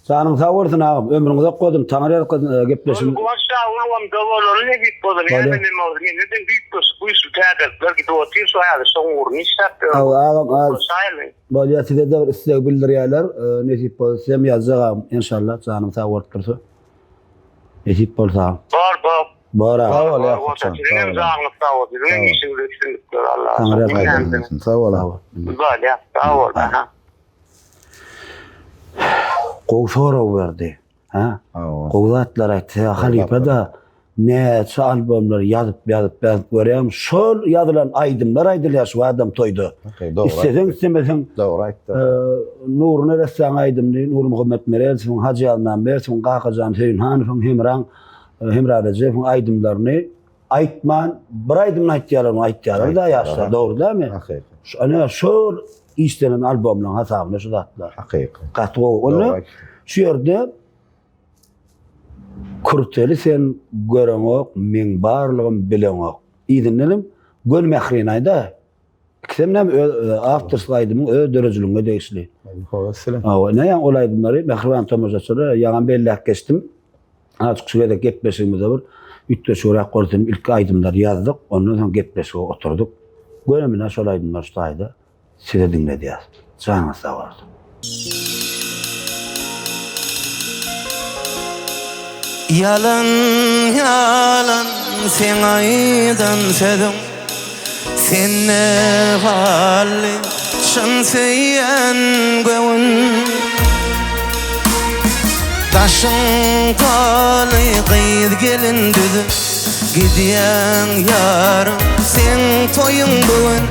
Janyň sag bolsun agam. Ömrüň uzak bolsun. Taňry ýalkasyn e, gepleşim. Guwanç sag ulgamda bolaly nesip bolsa. Bolýar. Näme näme bolsa mende-de üýtgeşik güýçli täzelikler gidip otyr şu häzir şoň ugruny işläp ýörün. Hawa agam az. Şaýly. Bolýar size-de bir isleg bildirýärler. E, Nesip bolsa sizem ýazjak agam. Enşallah janyň sag bolup dursa. Nesip bolsa. Bor, bor. Bor aga. Sag bol Ýakupjan. Siziň hem janyňyz sag bolsun. Siziň hem işiňizde üstünlikler Allaha. Taňry Sag bol. Bolýa. Sag bol. Aha. Gowy sorag berdi. Ha? Gowy zatlar aýtdy. Halypa-da näçe albomlar ýazyp, ýazyp, ýazyp görýäň. Şol ýazylan aýdymlar aýdylýar şu adam toýda. Isleseň, islemeseň. Dogry aýtdy. Nury Neressäň aýdymyny, Nurmuhammet Merelowyň, Hajy Ýazmämmedowyň, Kakajan Söýünhanowyň, Hemraň, Hemra Rejepowyň aýdymlaryny aýtman, bir aýdymyny aýtýarlar, ony aýtýarlar-da ýaşlar, dogry dälmi? Hakyky. Ana şol işlenen albomlaryň hasabyna şu zatlar. Hakyky. Gaty gowy. Onda şu ýerde Kürteli sen göreňok, meň barlygym bileňok. Yzyndan hem Göl Mährini aýda. Ikisem näme öz awtorski aýdymyň öz döredijiligiňe degişli. Hawa, ine ýaňy ol aýdymlary mähriban tomaşaçylara ýaňam belläp geçdim. Azajyk şu gezek gepleşigimizde bir üýtgeşigräk bolsun ilki aýdymlary ýazdyk, ondan soň gepleşige oturdyk. Göni mine şol aýdymlary şu taýda size diňledýäs. Janyňyz sag bolsun. Ýalan ýalan seň aýdan sözüň Sende galdy çyn söýen göwün Daşyň doly gyz gelin düzüp Gidýäň ýarym seň toýuň bu gün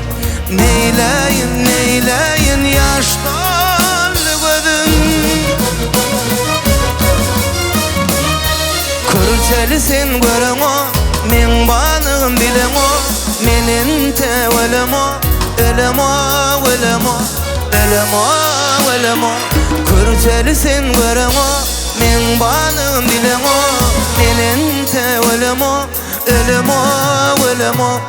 Neýläýin neýläýin ýaş doldy gözüm Kürteli sen göreňok meň barlygym bileňok Men entek ölemok ölemok ölemok ölemok ölemok Kürteli sen göreňok meň barlygym bileňok Men entek ölemok ölemok ölemok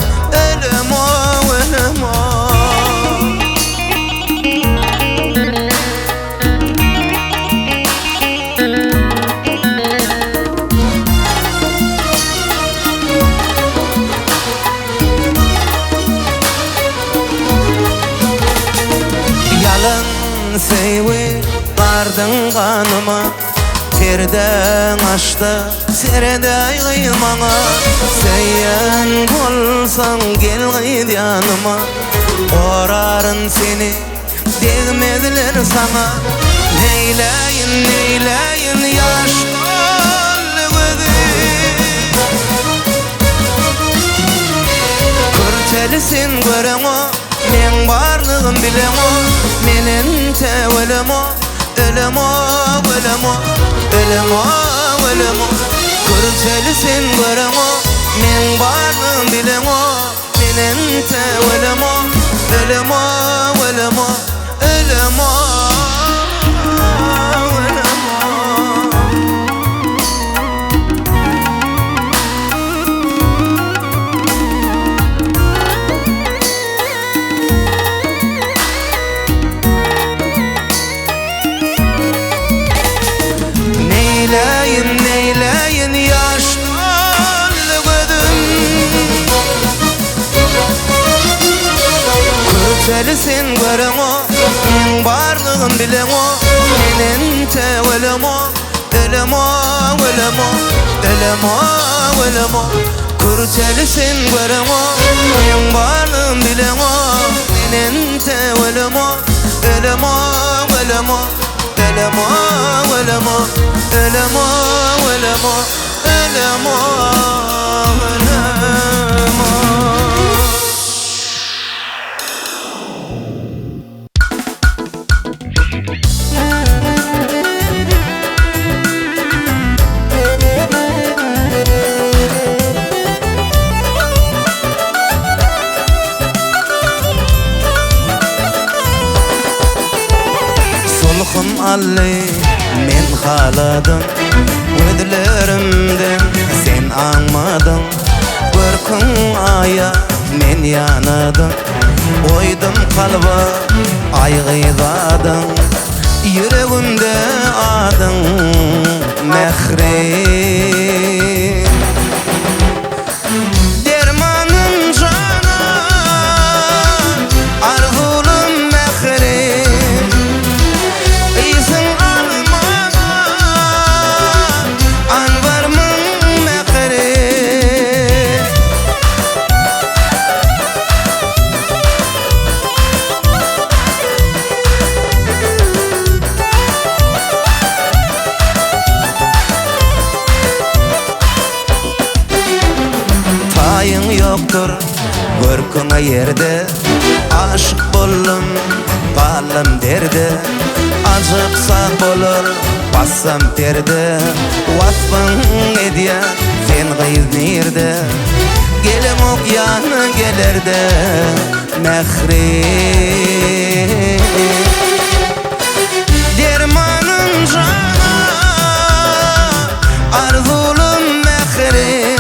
ölemok ölemok. Ýalan söýgi gardyň ganyma Perdäň açda seredäý gyz maňa Söýýän bolsaň gel gyz ýanyma Goraryn seni Degmezler saňa Neýläýin, neýläýin ýaş doldy gözüm Kürteli sen göreňok Meň barlygym bileňok Men entek ölemok Ölemok, ölemok Ölemok, ölemok Kürteli sen göreňok Meň barlygym bileňok Men entek ölemok, ölemok, ölemok, ölemok, ölemok. Neýläýin, neýläýin ýaş doly gözüm Kürteli sen göreňok, meň barlygym bileňok Men entek ölemok, ölemok, ölemok, ölemok, ölemok Kürteli sen göreňok, meň barlygym bileňok Men entek ölemok, ölemok, ölemok Ölemok, ölemok, ölemok, ölemok, ölemok, ölemok. Sulhum aldy, men haladym, Gözlerimden sen aňmadyň. Görküň aýa, men ýanadym, Goýdum kalba aý gyz adyň. Ýüregimde adyň Mähri. Dermanym jana, arzuwlym mährim, Ysyň almaga, anbarmyň. Deňiň ýokdur görküňe ýerde Aşyk boldum, galdym derde Ajap sag bolar bassam perde Waspyň edýän sen gyz nirde Geleňok ýanyna gelerde Mähri Dermanym jana Arzuwlym mähri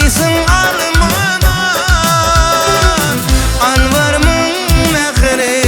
Ysyň almana Anwarmyň mähri.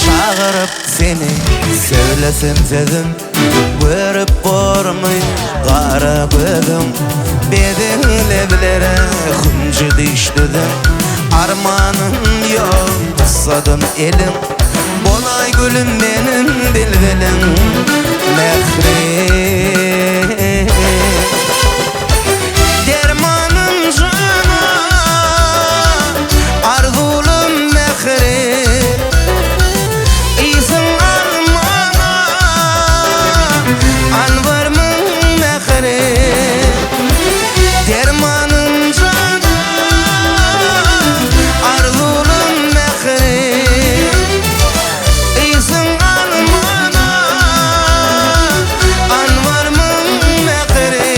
Çagyryp seni söylesem sözüm Görüp bormy gara gözüň Bezeň leblere hünji düşdüziň Armanym ýok tutsadym eliň Bolaý gülüm meniň bilbiliň Mähri Dermanym jana Arzuwlym mähri Ysyň almana Anwarmyň mähri Dermanym jana Arzuwlym mähri Ysyň almana Anwarmyň mähri.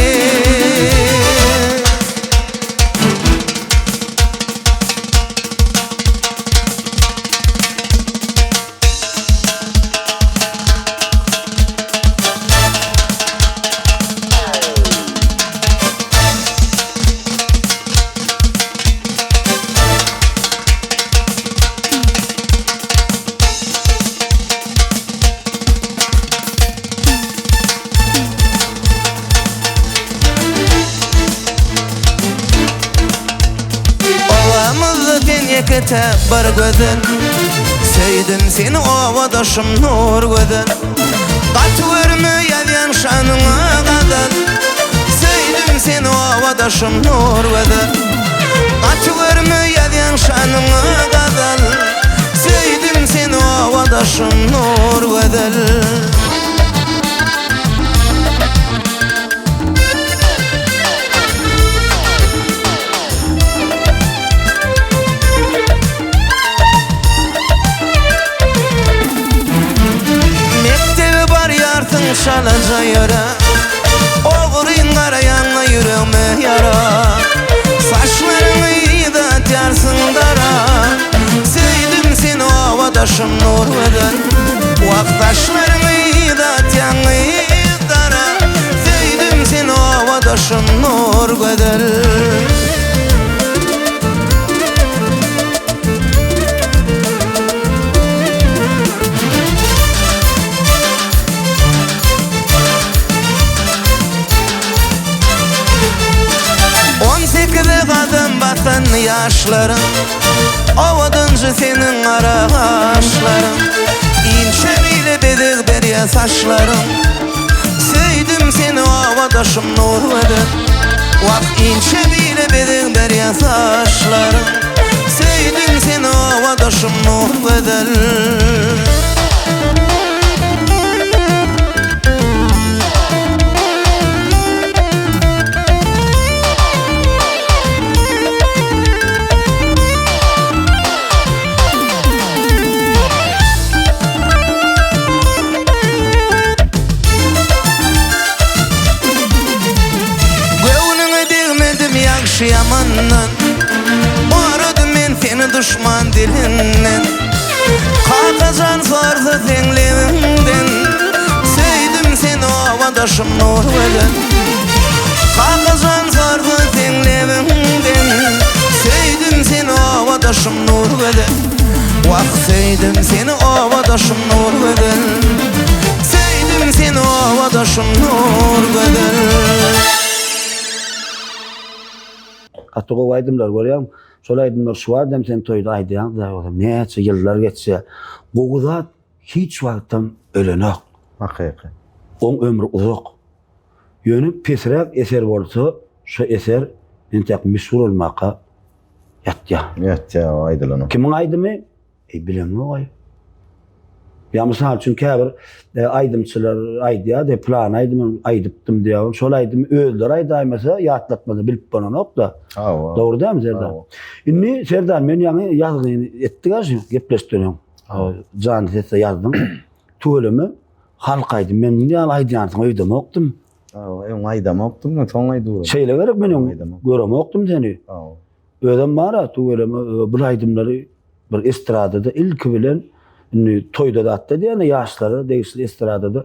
Obamyzda sen ýeke-täk bir gözel Söýdüm seni obadaşym Nurgözel Gaty görme ýazýan şanyňa gazal Söýdüm seni obadaşym Nurgözel Gaty görme ýazýan şanyňa gazal Söýdüm seni obadaşym Nurgözel. Mekdebe barýarsyň çalaja ýöräp Ogryn garaýaňa ýüregime ýara Saçlaryňy yza atýarsyň dara Söýdüm seni obadaşym Nurgözel Wah saçlaryňy yza atýaň dara Söýdüm seni obadaşym Nurgözel. On sekize gadam basan ýaşlaryň Owadanjy seniň gara gaşlaryň Inçe bile bezeg berýär saçlaryň Söýdüm seni obadaşym Nurgözel Wah inçe bile bezeg berýär saçlaryň Söýdüm seni obadaşym Nurgözel. Göwnüňe degmedim ýagşy-ýamandan, Goradym men seni duşman dilinden. Kakajan sorsa seň lebiňden Söýdüm seni obadaşym Nurgözel Kakajan sorsa seň lebiňden Söýdüm seni obadaşym Nurgözel Wah söýdüm seni obadaşym Nurgözel Söýdüm seni obadaşym Nurgözel. Gaty gowy aýdymlar görýäň. Şol aýdymlar şu wagt hem sen toýda aýdýaň da, näçe ýyllar geçse, gowy zat hiç wagtam ölenok. Hakyky. Oň ömri uzak. Ýöne pesräk eser bolsa, şo eser entek meşhur bolmaka ýatýar. Ýatýar, o aýdylanok. Kimiň aýdymy? Eý, bilemok-aý. Ýa mysal üçin käbir e, aýdymçylar aýdýar-da, plan aýdymy aýdypdym diýýär. Şol aýdymy özleri aýdaýmasa, ýatlatmasa bilip bolanok-da. Hawa. Dogry dälmi Serdar? Hawa. Indi Serdar men ýaňy ýazgyny etdik-ä şu gepleşikden öň. Janly sesde ýazdyň. Tüweleme halk aýdym. Men muny ýaly aýdýansyň öýdemokdym. Hawa, öň aýdamokdym, men soň aýdyp. Şeýle gerek men öň göremokdym seni. Hawa. Özem bar-a tüweleme bul aýdymlary bir estradada ilki bilen indi toýda zatda diýende ýaşlara degişli estradada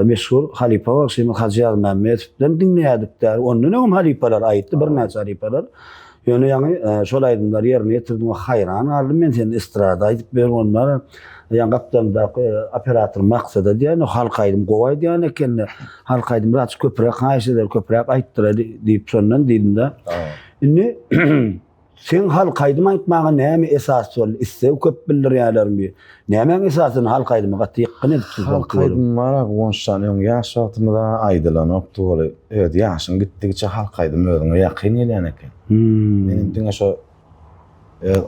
meşhur halypa bagşymyz Hajy Ýazmämmedow bilen diňleýärdik däl. Ondan öňem halypalar aýtdy, birnäçe halypalar. Ýöne ýaňy şol aýdymlary ýerine ýetirdiň we haýran galdym men sen estrada aýdyp ber onlara. Ýaňy gapdalyndaky operator Maksada diýýän, halk aýdym gowy aýdýan ekeni. Halk aýdym biraz köpräk haýyş eder, köpräk aýtdyraly diýip şondan diýdim-de. Indi seň halk aýdym aýtmaga näme esas boldy? Isleg köp bildirýärlermi? Nämäň esasynda halk aýdyma gaty ýykgyn edipsiz? Halk aýdymy bar-a Guwançjan öň ýaş wagtymyz-a aýdylanokdy ol. Öz ýaşyň gitdigiçe halk aýdymy özüňe ýakyn gelýän eken. Menem diňe şo öz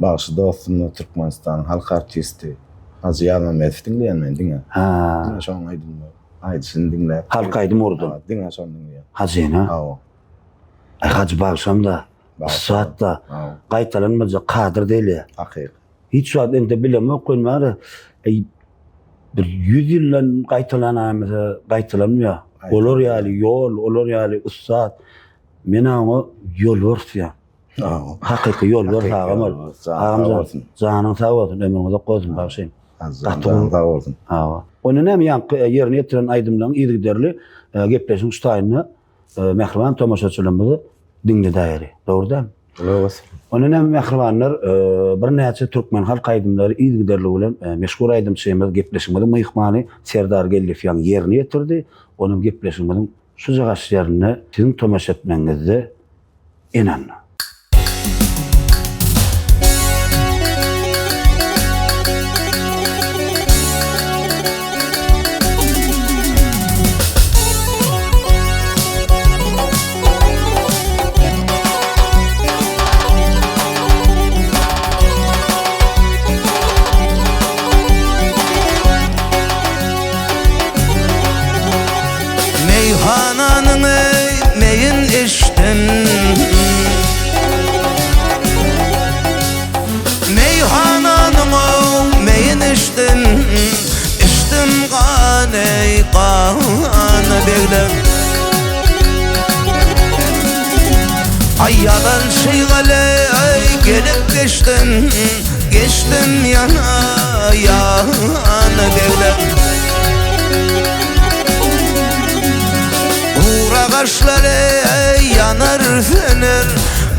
bagşy dostum Türkmenistanyň halk artisti Hajy Ýazmämmedowy diňleýän men diňe. Diňe şoň aýdymyny aýdyşyny diňläp. Halk aýdym urdy. Diňe şony diňleýän. Hajyny? Hawa. Aý Hajy bagşam-da, ussat-da, gaýtalanmajak kadyr diýilýär. Hakyky. Hiç wagt indi bilemok men bary eý bir 100 ýyldan gaýtalanaýmasa gaýtalanmaýar. Olar ýaly ýol, olar ýaly ussat. Men oňa ýolbars diýýän. Hakyky ýolbars agam ol. Agam janyň sag bolsun, ömrüň uzak bolsun bagşym. Gaty janyň sag bolsun. Hawa. Onda näme ýaňky ýerine ýetiren aýdymlaryň yzygiderli gepleşigiň şu taýynda Mähriban tomaşaçylarymyzy diňledäýeli. Dogry dälmi? Dogry. Ondan hem mähribanlar birnäçe türkmen halk aýdymlary yzygiderli bilen meşhur aýdymçymyz, gepleşigimiziň myhmany Serdar Geldiýew ýaňy ýerine ýetirdi. Onuň gepleşigimiziň şujagaş ýerinde siziň tomaşa etmegiňizde Ynanma. Meýhananyň meýin içdim Meýhananyň meýin içdim Içdim gan eý gan begler Aý ýalan şygale gelip geçdim Geçdim ýana ýana begler Gur agaçlar eý ýanar söner,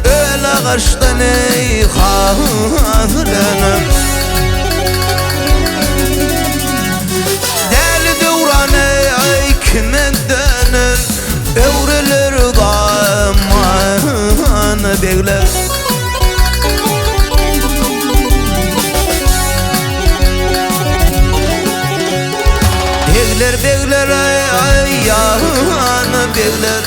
Öl agaçdan eý hasyl öner. Däli döwran eý kime döner, Öwrüler zaman begler. Begler begler ay ay yan begler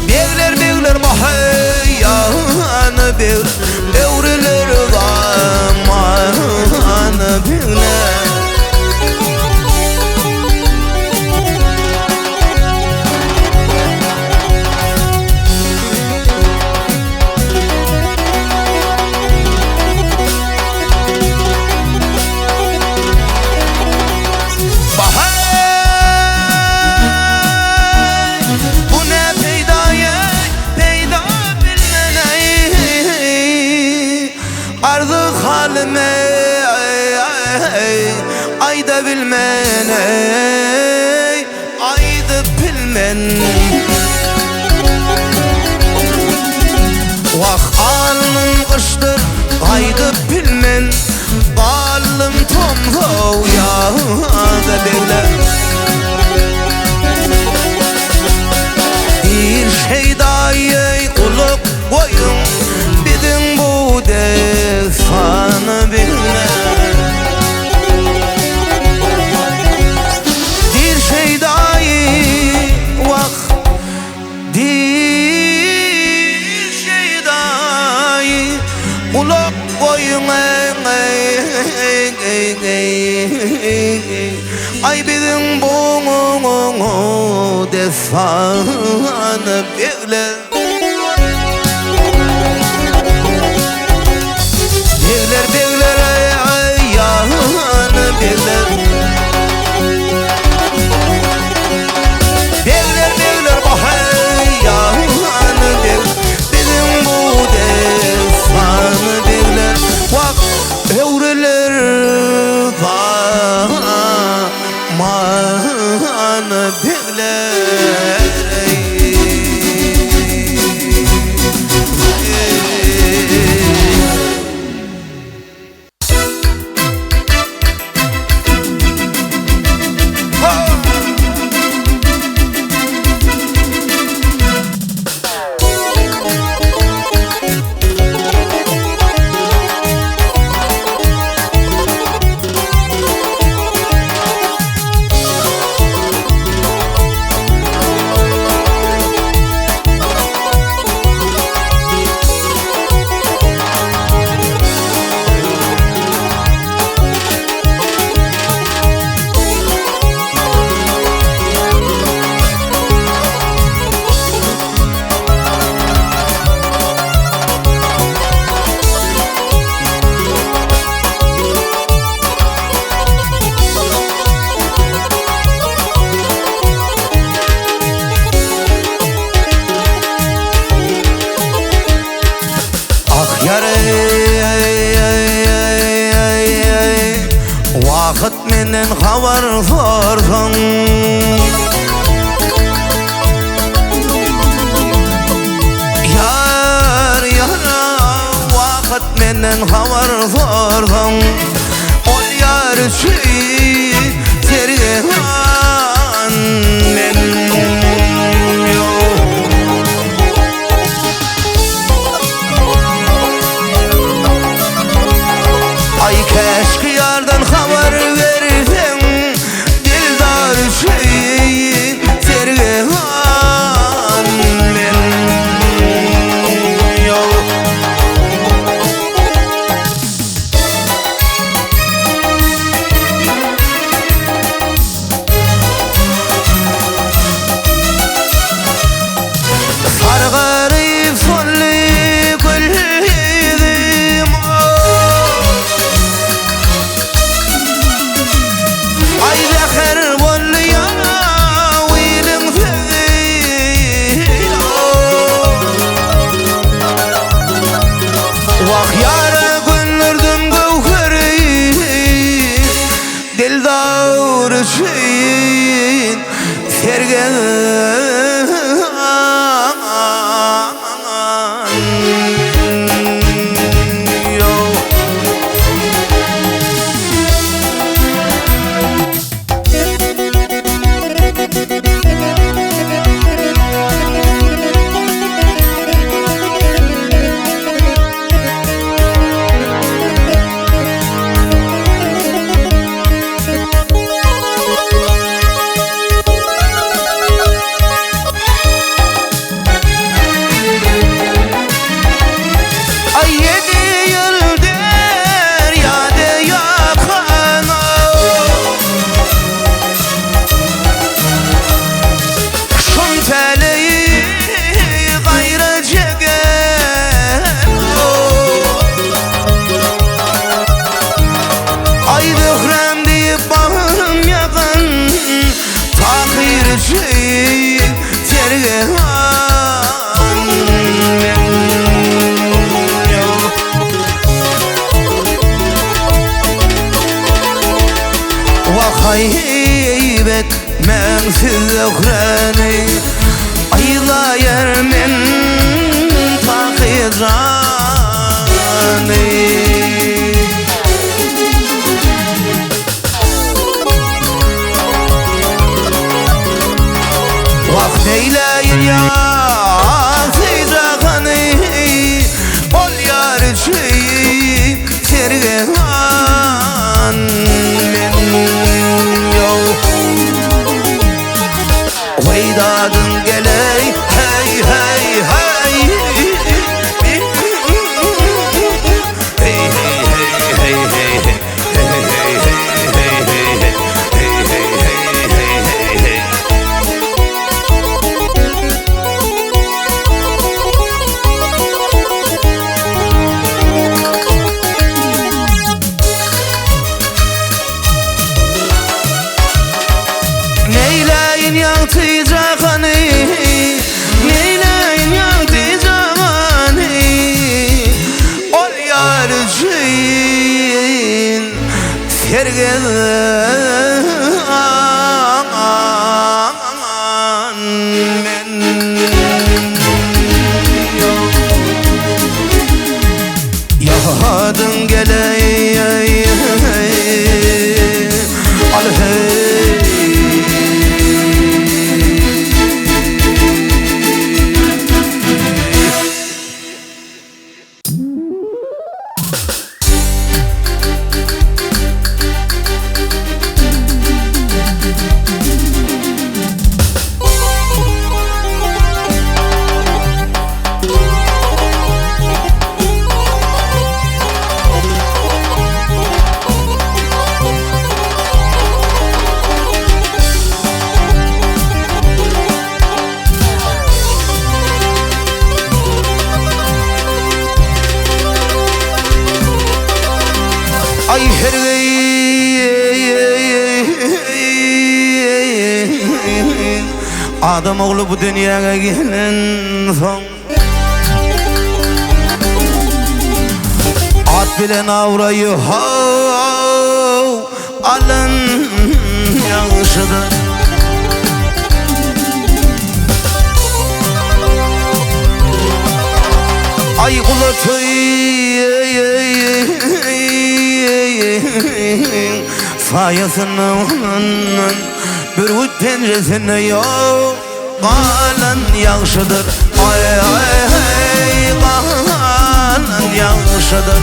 Begler begler bahay yan begler Öwrüler zaman begler. Bahay, bu ne peýdaýa, peýda bilmeneý, Arzy halymy aýda bilmeneý, Aýdyp bilmen. Wah alnym gyşdyr gaýdyp bilmen Galdym tomzaw ýada begler. Ay biziň bu dessan begler. Begler begler ay yan begler. Begler begler bahay yan beg. Biziň bu dessan begler. Wah öwrüler zaman begler. Ah ýar ey, Wagt menden habar sorsaň. Ýar ýar wagt menden habar sorsaň. Ol ýar üçin sergehan men. Ay keşke yardan habar versen, Dildar üçin sergehan men. Sargaryp solly gül ýüzüm, Ay zäher boldy ýa wiliň sözi. Wah ýara gündürdüm göwheri, Dildar üçin sergehan yo. Ay 7 ýyl derýada ýakana, Şum täleýi gaýra çeken. Ay zöhrem diýip bagrym ýakan, Tahyr üçin sergehan men. Wah aýyp etmäň siz zöhreni, Aýlaýar men Tahyr jany. Wah neýläýin ýa jahany, Ol ýar üçin sergehan men. Weýdadyň geley hey hey hey. Hey hey hey hey hey hey hey hey hey hey hey. Adam ogly bu dünýäge gelensoň. At bilen abraýy how alan ýagşydyr. Aý gulaty saýasyndan Bürgüt penjesinde ýok galan ýagşydyr. Aý aý galan ýagşydyr.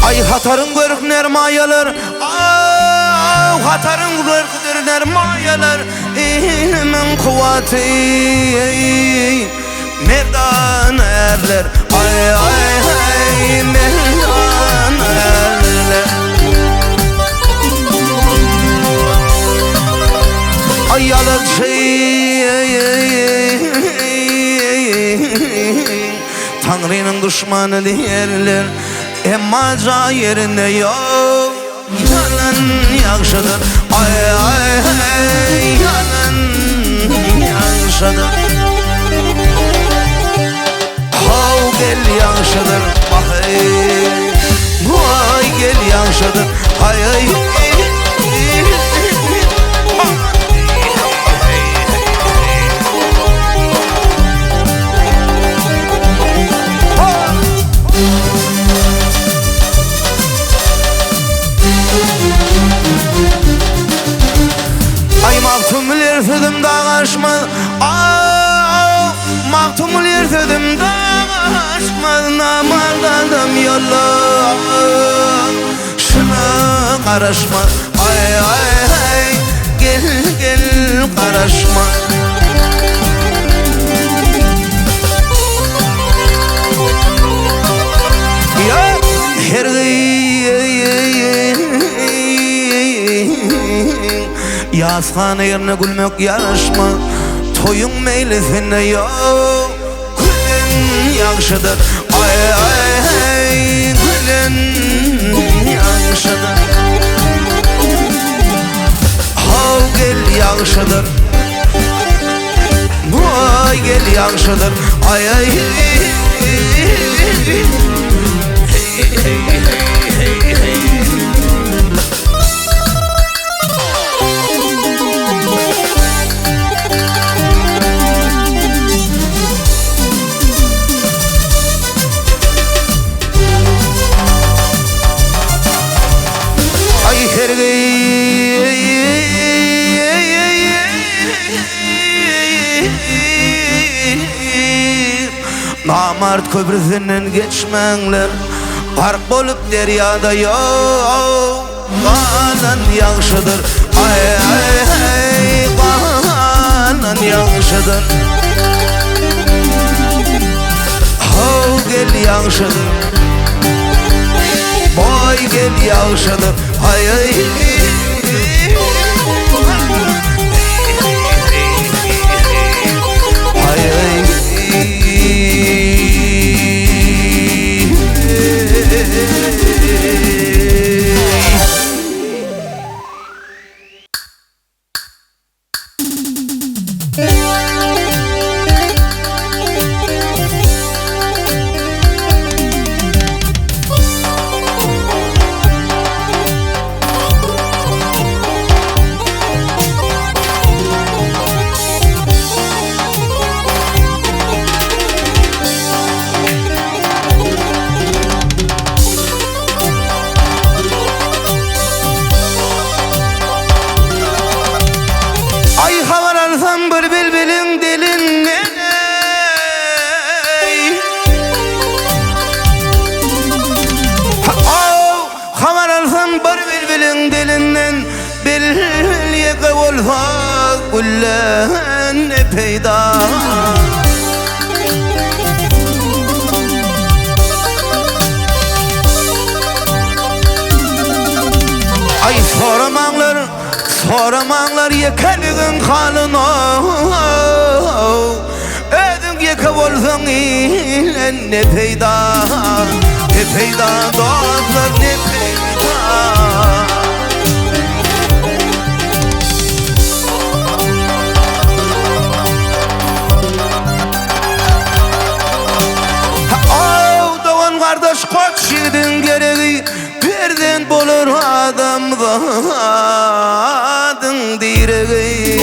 Aý hataryň görk nermaýalar, Aw hataryň görkdir nermaýalar, Ilimiň kuwwaty merdan ärler, Aý aý aý merdan ärler. Aý ýalançy Taňrynyň duşmany diýerler, Emma jaý ýerinde ýok. Ýalan ýagşydyr, aý aý ýalan ýagşydyr. How gel ýagşydyr, aý waý gel ýagşydyr, aý aý. Aý Magtymguly ýer sözüm dag aşmaz Aw Magtymguly ýer sözüm dag aşmaz Namart adam ýola Şuna garaşmaz Aý aý aý gel gel garaşma. Her Ýasgana ýerine gülmek ýaraşma Toýuň meýlisinde ýok Gülen ýagşydyr Aý aý gülen ýagşydyr Haw gel ýagşydyr Waý gel ýagşydyr Aý aý Aý hergi Namart köprüsinden geçmäňler, Gark bolup derýada ýok, Galan ýagşydyr, aý aý aý, galan ýagşydyr. How gel ýagşydyr, boý gel ýagşydyr, aý aý. Aý habar alsam bir bilbiliň dilinden Habar alsam bir bilbiliň dilinden Bilbil ýeke bolsa gülden ne peýda. Aý soramaňlar, soramaňlar ýekeligiň halyny. Özüň ýeke bolsaň. bolsaň ile ne peýda Ne peýda dostlar ne peýda Aw dogan gardaş goç ýigidiň geregi Perzent bolar adamzadyň diregi.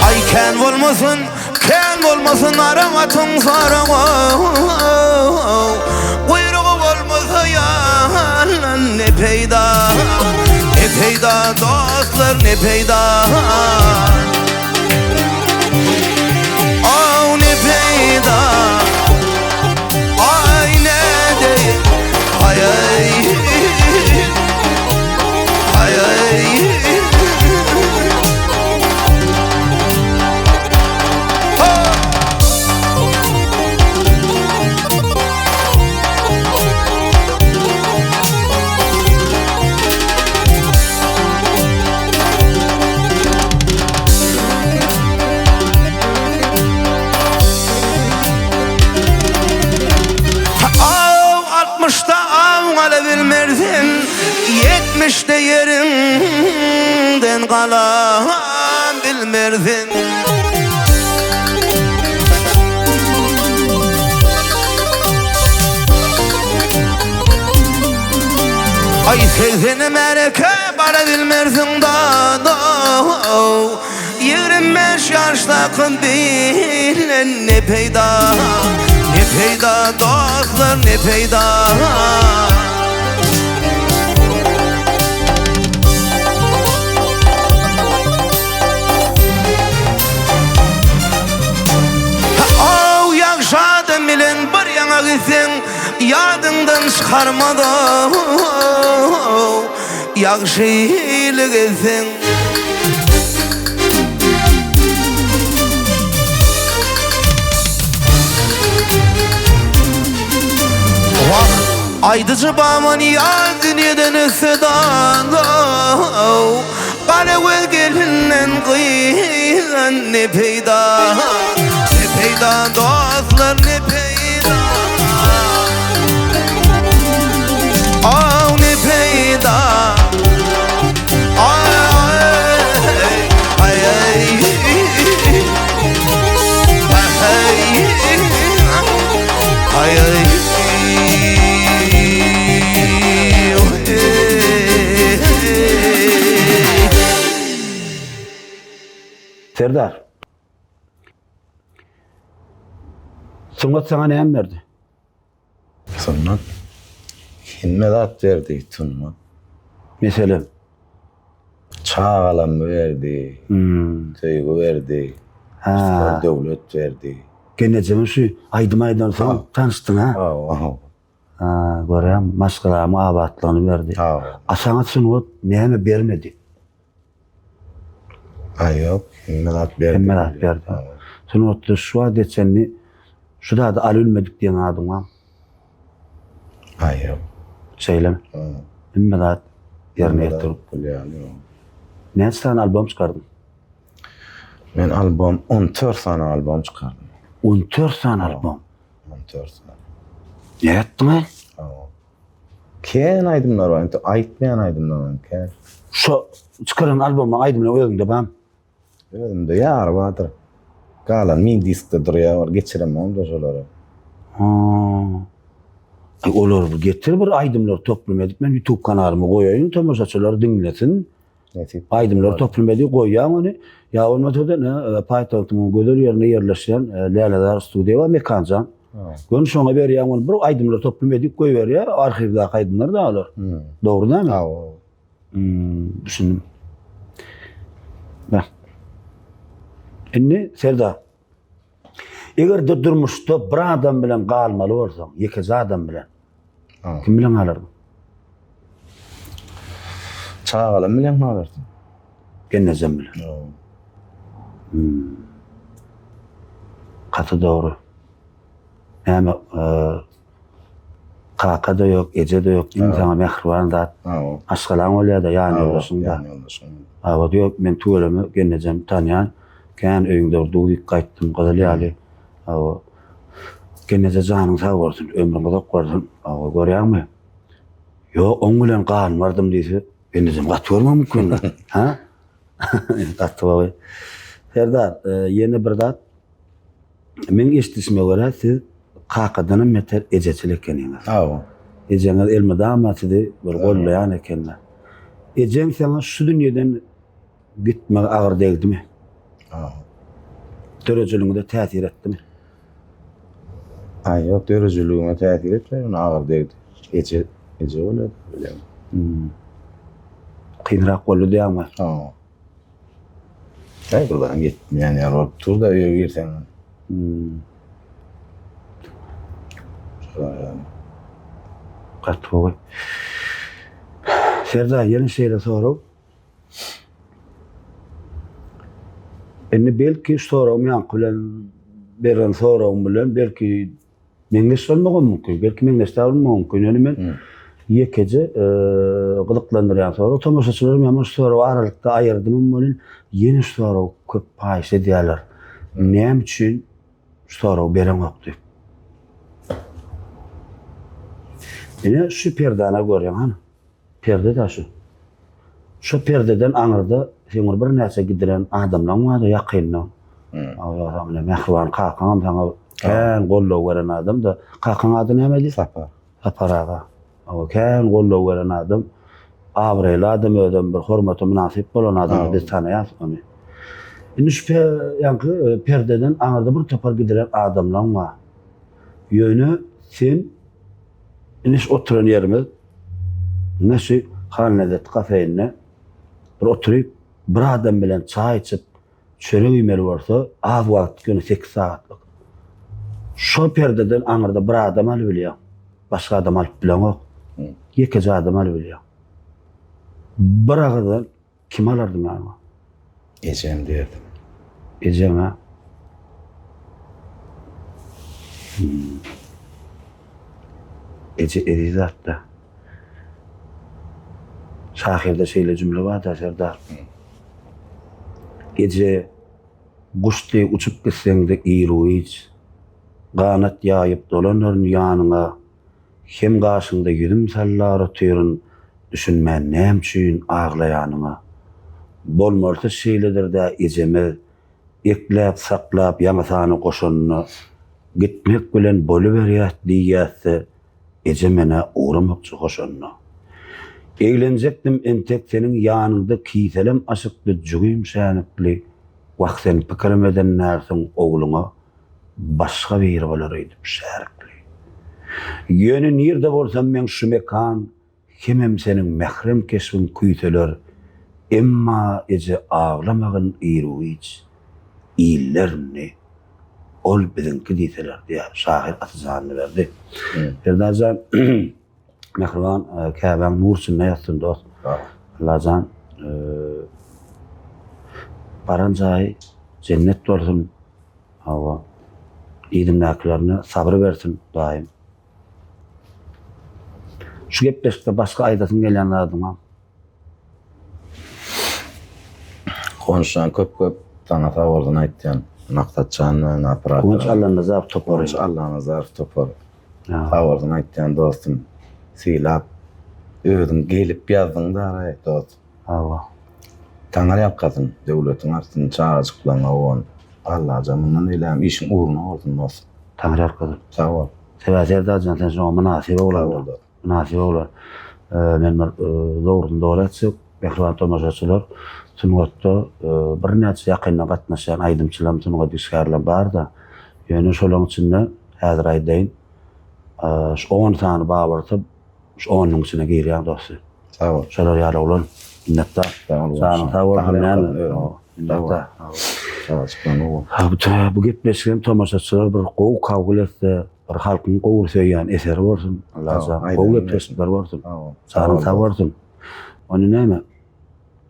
Aý kän bolmasyn, kän bolmasyn aram atyň saragy. Guýrugy bolmasa ýalan ne peýda, ne peýda dostlar ne peýda. Aw ne peýda Aý ne deý Aý aý Aý aý Aw altmyşda aw galabilmersiň, ýetmişde ýeriňden gala bilmersiň. Aý segsene märeke bara bilmersiň dada 25 ýaşdaky bilen ne peýda Ne peýda dostlar ne peýda Aw ýagşy adam bilen bir ýaňa gitseň Ýadyňdan çykarma-da ýagşylyk etseň. Wah, aýdyjy babany ýaz dünýeden ötse-da, Garagöz gelinden gyýlan ne peýda, Ne peýda dostlar, ne peýda. Aw ne peýda. Aý aý aý Aý aý Serdar. Sungat saňa näme berdi? Sungat hemme zat berdi sungat. Meselem? Çagalanma berdi. Hmm. Söýgi berdi. Ha. Döwlet berdi. Gelnejeňe şu aýdym aýdansoň tanyşdyň ha? Hawa. Ha, görýäň, maşgalamyň abatlygyny berdi. Hawa. A saňa sungat näme bermedi? A ýok, hemme zat berdi. Hemme zat berdi. Sungatda şu wagta çenli şu zady alybilmedik diýen zadyň barmy? A ýok. Şeýlemi? Hemme zat ýerine ýetirip. Näçe sany albom çykardyň? Men albom, on dört sany albom çykardym. 14 sany albom? 14 sany. Nätdiň-aý? Kän aýdymlar bar, indi aýtmaýan aýdymlar bar, kän. Şo çykaran albomyň aýdymlary özüňde barmy? Özümde ýary bardyr. Galan min diskde durýar, ol geçiremok-da şolary. Ha. Aý, olary bir getir bir aýdymlary toplum edip men YouTube kanalyma goýaýyn, tomaşaçylar diňlesin. Nesip. Aýdymlary toplum edip goýýaň ony. Ýa bolmasa-da ne, paýtagtymyň gözel ýerinde ýerleşýän Lälezar studiýa bar, Mekanjan. Göni şoňa berýäň ony bir aýdymlary toplum edip goýberýär, arhiwdaky aýdymlar da olar. Dogry dälmi? Hawa. Hmm, düşündim. Beh. Indi Serdar, eger-de durmuşda bir adam bilen galmaly bolsaň, ýekeje adam bilen, kim bilen galardyň? Çagalarym bilen galardym. Gelnejem bilen. Hmm. Gaty dogry. Näme, e, Kaka-da ýok, eje-de ýok, iň saňa mähriban zat maşgalaň bolýar-da, ýan ýoldaşyň-da. Hawa, ýok, men tüweleme gelnejemi tanýan. Kän öýüňde bir duz iýip gaýtdym, gyzyl ýaly. Hawa. Gelneje janyň sag bolsun, ömrüň uzak bolsun. Hawa, görýäňmi? Ýok, oň bilen gan bardym diýse, gelnejem gaty görmek mümkin. Ha? Gaty gowy. Serdar, ýene bir zat. Meň eşidişime görä, siz kakadanam beter ejeçil ekeniňiz. Hawa. Ejeňiz elmydama sizi bir gollaýan ekenler. Ejeň saňa şu dünýeden gitmegi agyr degdimi? Hawa. Döredijiligine täsir etdimi? Aý, ýok, döredijiligime täsir etmedi, ýöne agyr degdi. Eje, eje bolýar bilýän. Hmm. Kynrak boldy diýýäňmi? Hawa. Aý, bir zadyň ýetmeýän ýaly bolup dur-da öýe girseň. Hmm. Şolar ýaly. Gaty gowy. Serdar, ýene şeýle sorag. Indi belki şu soragym ýaňky bilen beren soragym bilen belki meňzeş bolmagam mümkin, belki meňzeş däl bolmagam mümkin. Ýöne men ýekeje gyzyklandyrýan sorag, tomaşaçylarym ýaman şu soragy aralykda aýyrdymam welin, ýene şu soragy köp paýyş edýärler. Näme üçin şu soragy bereňok diýip. Ine şu perdana görýäň hany. Perde-dä şu. Şo perdeden aňyrda seň bir birnäçe gidiren adamlaň bardy ýakynda. Ýogsam ine mähriban kakaňam saňa kän goldaw beren adam-da. Kakaň ady nämedi? Sapar. Sapar aga. Hawa, kän goldaw beren adam. Abraýly adam özem bir hormata mynasyp bolan adam biz tanaýas ony. Indi şu ýaňky perdeden aňyrda bir topar gidiren adamlaň bar. Ýöne sen indi şu oturan ýerimiz Ine şu Hanlezzet kafeinde bir oturyp, bir adam bilen çaý içip, çörek iýmeli bolsa, az wagt, ýöne sekiz sagatlyk. Şo perdeden aňyrda bir adam alyp bilýäň. Başga adam alyp bileňok. Ýekeje adam alyp bilýäň. Bir agyzdan Kimi alardyň ýanyňa? Ejem diýerdim. Ejeň-ä? Hmm. Eje eziz zat-da. Şahyrda şeýle jümle bar-da, Serdar. Eje, guş deý uçup gitseň-de iru-giç, ganat ýaýyp dolanaryn ýanyňa, Hem gaşyňda ýüzüm sallar otyryn, Düşünmän näme üçin aglaýanyňa. Bolmalysy şeýledir-dä ejemiz, Ekläp-saklap ýaňy sany goşanyna, Gitmek bilen boluberýäs diýýäs-de, Eje men-ä ugramakçy hoşanyna. Eglenjekdim entek seniň ýanyňda Kiselem aşykdy, jübim şänikli, Wah sen pikirem eden dälsiň ogluňa, Başga biri bolar öýdüp şärikli. Ýöne nirde bolsam meň şu mekan Hemem seniň mährem keşbiň küýseler Emma eje aglamagyn iru-giç Iller indi ol biziňki diýseler diýýär şahyr Atajanlyberdi. Serdar jan mähriban käbäň nur içinde ýatsyn dost. Allajan baran jaýy jennet bolsun. Hawa. Yzyndakylaryna sabyr bersin Hudaýym. Şu gepleşikde başga aýdasyň gelýän zadyň barmy? Guwançjan köp köp saňa sag bolsun aýtýan. Maksatjan bilen operator. Guwanç Allanazarow topary. Guwanç Allanazarow topary. Sag bolsun aýtýan dostum. Sylap özüň gelip ýazdyň daraý dost. Hawa. Taňry ýalkasyn, döwletiň artsyn, çagajyklaryňa guwan. Allajan mundan beýlägem işiň ugruna bolsun dostum. Taňry ýalkasyn. Sag bol. Sebäbi Serdarjan sen şoňa mynasyp oglan. Sag bol dost. Mynasyp oglan. Men bir dogrusyny dogry aýtsak, mähriban tomaşaçylar, sungatda birnäçe ýakyndan gatnaşýan aýdymçylarym, sungat işgärlerim bar-da. Ýöne şolaryň içinde häzir aýdaýyn, şu on sany bar bolsa, Şu onuň içine girýän dosty. Sag bol. Şolar ýaly oglan. Minnetdar. Sag bol. Janyň sag bolsun näme? Minnetdar. Sag bol. Bu gepleşik hem tomaşaçylar bir gowy kabul etse, bir halkyň gowy söýýän eseri bolsun. Allajan gowy gepleşikler bolsun. Janyň sag bolsun. Ony näme?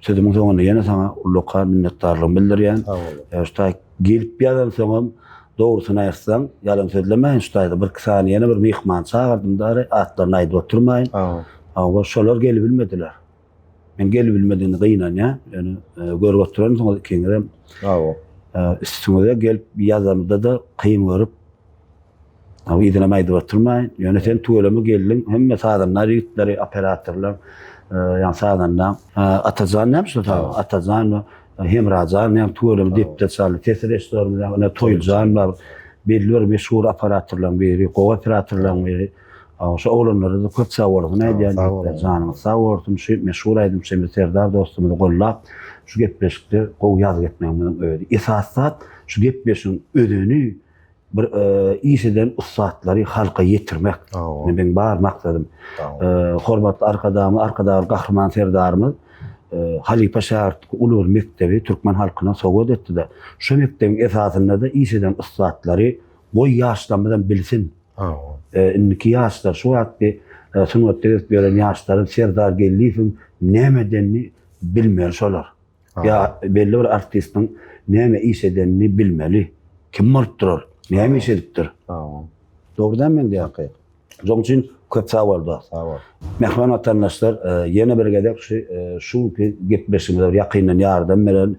Sözümiň soňunda ýene saňa ullakan minnetdarlygymy bildirýän. Sag bol. Şu taý gelip ýazansoňam. Dogrusyny aýtsaň, ýalan sözlemäýin şu taýda birki sany ýene bir myhman çagyrdym dary, atlaryny aýdyp oturmaýyn. Hawa, şolar gelibilmediler. Men gelibilmedigine gynanýan, ýöne görüp oturansyňyz ikiňizem. Hawa. Üstüňize gelip ýazamda-da kyn görüp, Hawa, yzynam aýdyp oturmaýyn. Ýöne sen tüweleme geldiň, hemme sazandar ýigitleri, operatorlar, ýagny sazanda Atajan näme şu saz? Atajan we Hemrajan näme tüweleme depde çaldy. Ses režissýorymyz ýagny ine Toýjan bar. Belli bir meşhur operatorlaryň biri, gowy operatorlaryň biri. Şu oglanlara-da köp sag bolsun aýdýan ýigitler. Janyňyz sag bolsun. Şu meşhur aýdymçymyz Serdar dostumyzy gollap, şu gepleşikde gowy ýazgy etmegimiziň özi. Esasy zat şu gepleşigiň özeni bir iş eden ussatlary halka ýetirmek. Ine meň bar maksadym. Hormatly Arkadagymyz, Arkadagly Gahryman Serdarymyz halypa şägirtlik uly bir mekdebi türkmen halkyna sowgat etdi-de. Şu mekdebiň esasynda-da iş eden ussatlary goý ýaşlarymyzam bilsin. Indiki ýaşlar, şu wagtky sungatda gezip ýören ýaşlaryň Serdar Geldiýewiň näme edenini bilmeli şolar. Ýa belli bir artistiň näme iş edenini bilmeli. Kim bolupdyr ol? Näme iş edipdir? Dogry dälmi men diýýän? Hakyk. Şonuň üçin köp sag bol dost. Sag bol. Mähriban watandaşlar, ýene bir gezek şu şu günki gepleşigimize bir ýakyndan ýardam beren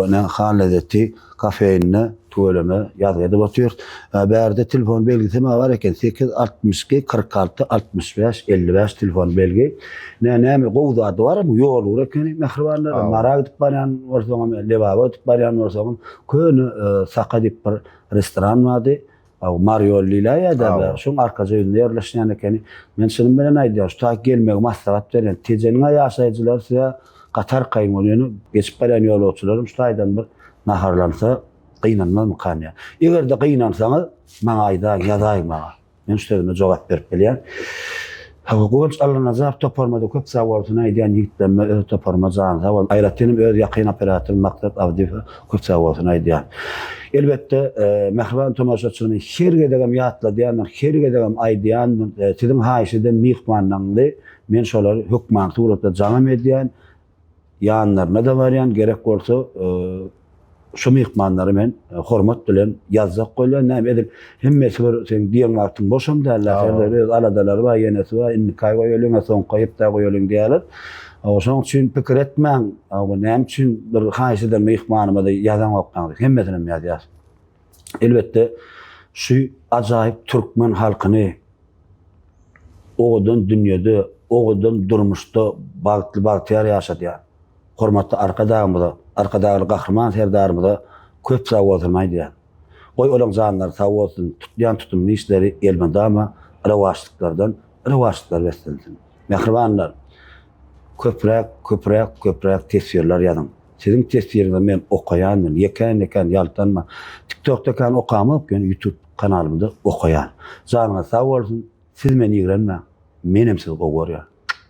ine Han Lezzeti kafeinde tüweleme ýazgy edip otyrys. Bärde telefon belgisem bar eken, 8 62 46 65 55 telefon belgi. Ne näme gowy zady bar hem ýol ugur ekeni mähribanlar. Mara gidip barýan bolsaňam, Lebaba gidip barýan bolsaňam, köne Saka diýip bir restoran bardy. Mary ýoly diýläýýär-dä bäri. Şoň arkaja ýüzünde ýerleşýän ekeni. Men çynym bilen aýdýan, şu taýy gelmegi maslahat berýän. Tejeniň-ä ýaşaýjylary size gaty arkaýyn bolýar. Ýöne geçip barýan ýolagçylaram şu taýdan bir naharlansa gynanmazmykan diýýän. Eger-de gynansaňyz, maňa aýdaýyň, ýazaýyň maňa. Men şu sözüme jogap berip bilýän. Hawa, Guwanç Allanazarow toparyma-da köp sag bolsun aýdýan ýigitlerime, öz toparyma jany sag bolsun. Aýratyn hem öz ýakyn operatorym Maksat Abdyýewe köp sag bolsun aýdýan. Elbetde, mähriban tomaşaçylarym her gezegem ýatladýandyryn, her gezegem aýdýandyryn, siziň haýyş eden myhmanlaryňyzy men şolary hökmany suratda jaňam edýän, Ýanlaryna-da barýan, gerek bolsa, şu myhmanlary men hormat bilen ýazjak bolýan. Näme edil hemmesi bir seň diýen wagtyň boşam däldir. Serdar öz aladalary bar, ýenesi bar, indiki aý goýalyň, a soňky hepdä goýalyň diýýärler. Şonuň üçin pikir etmäň, näme üçin bir haýyş eden myhmanymyzy ýazaňokkaň diýip, hemmesinem ýazýas. Elbetde, şu ajaýyp türkmen halkyny owadan dünýede, owadan durmuşda bagtly, bagtyýar ýaşadýar. Hormatly Arkadagymyza, Arkadagly Gahryman Serdarymyza köp sag bolsun aýdýan. Goý olaň janlary sag bolsun, tutýan tutumly işleri elmydama rowaçlyklardan rowaçlyklar beslensin. Mähribanlar, köpräk, köpräk, köpräk teswirler ýazyň. Siziň teswiriňizi men okaýandym, ýekän-ýekän ýaltanman. TikTokda kän okamok, ýöne YouTube kanalymda okaýan. Janyňyz sag bolsun, siz meni ýigrenmäň, menem sizi gowy görýän.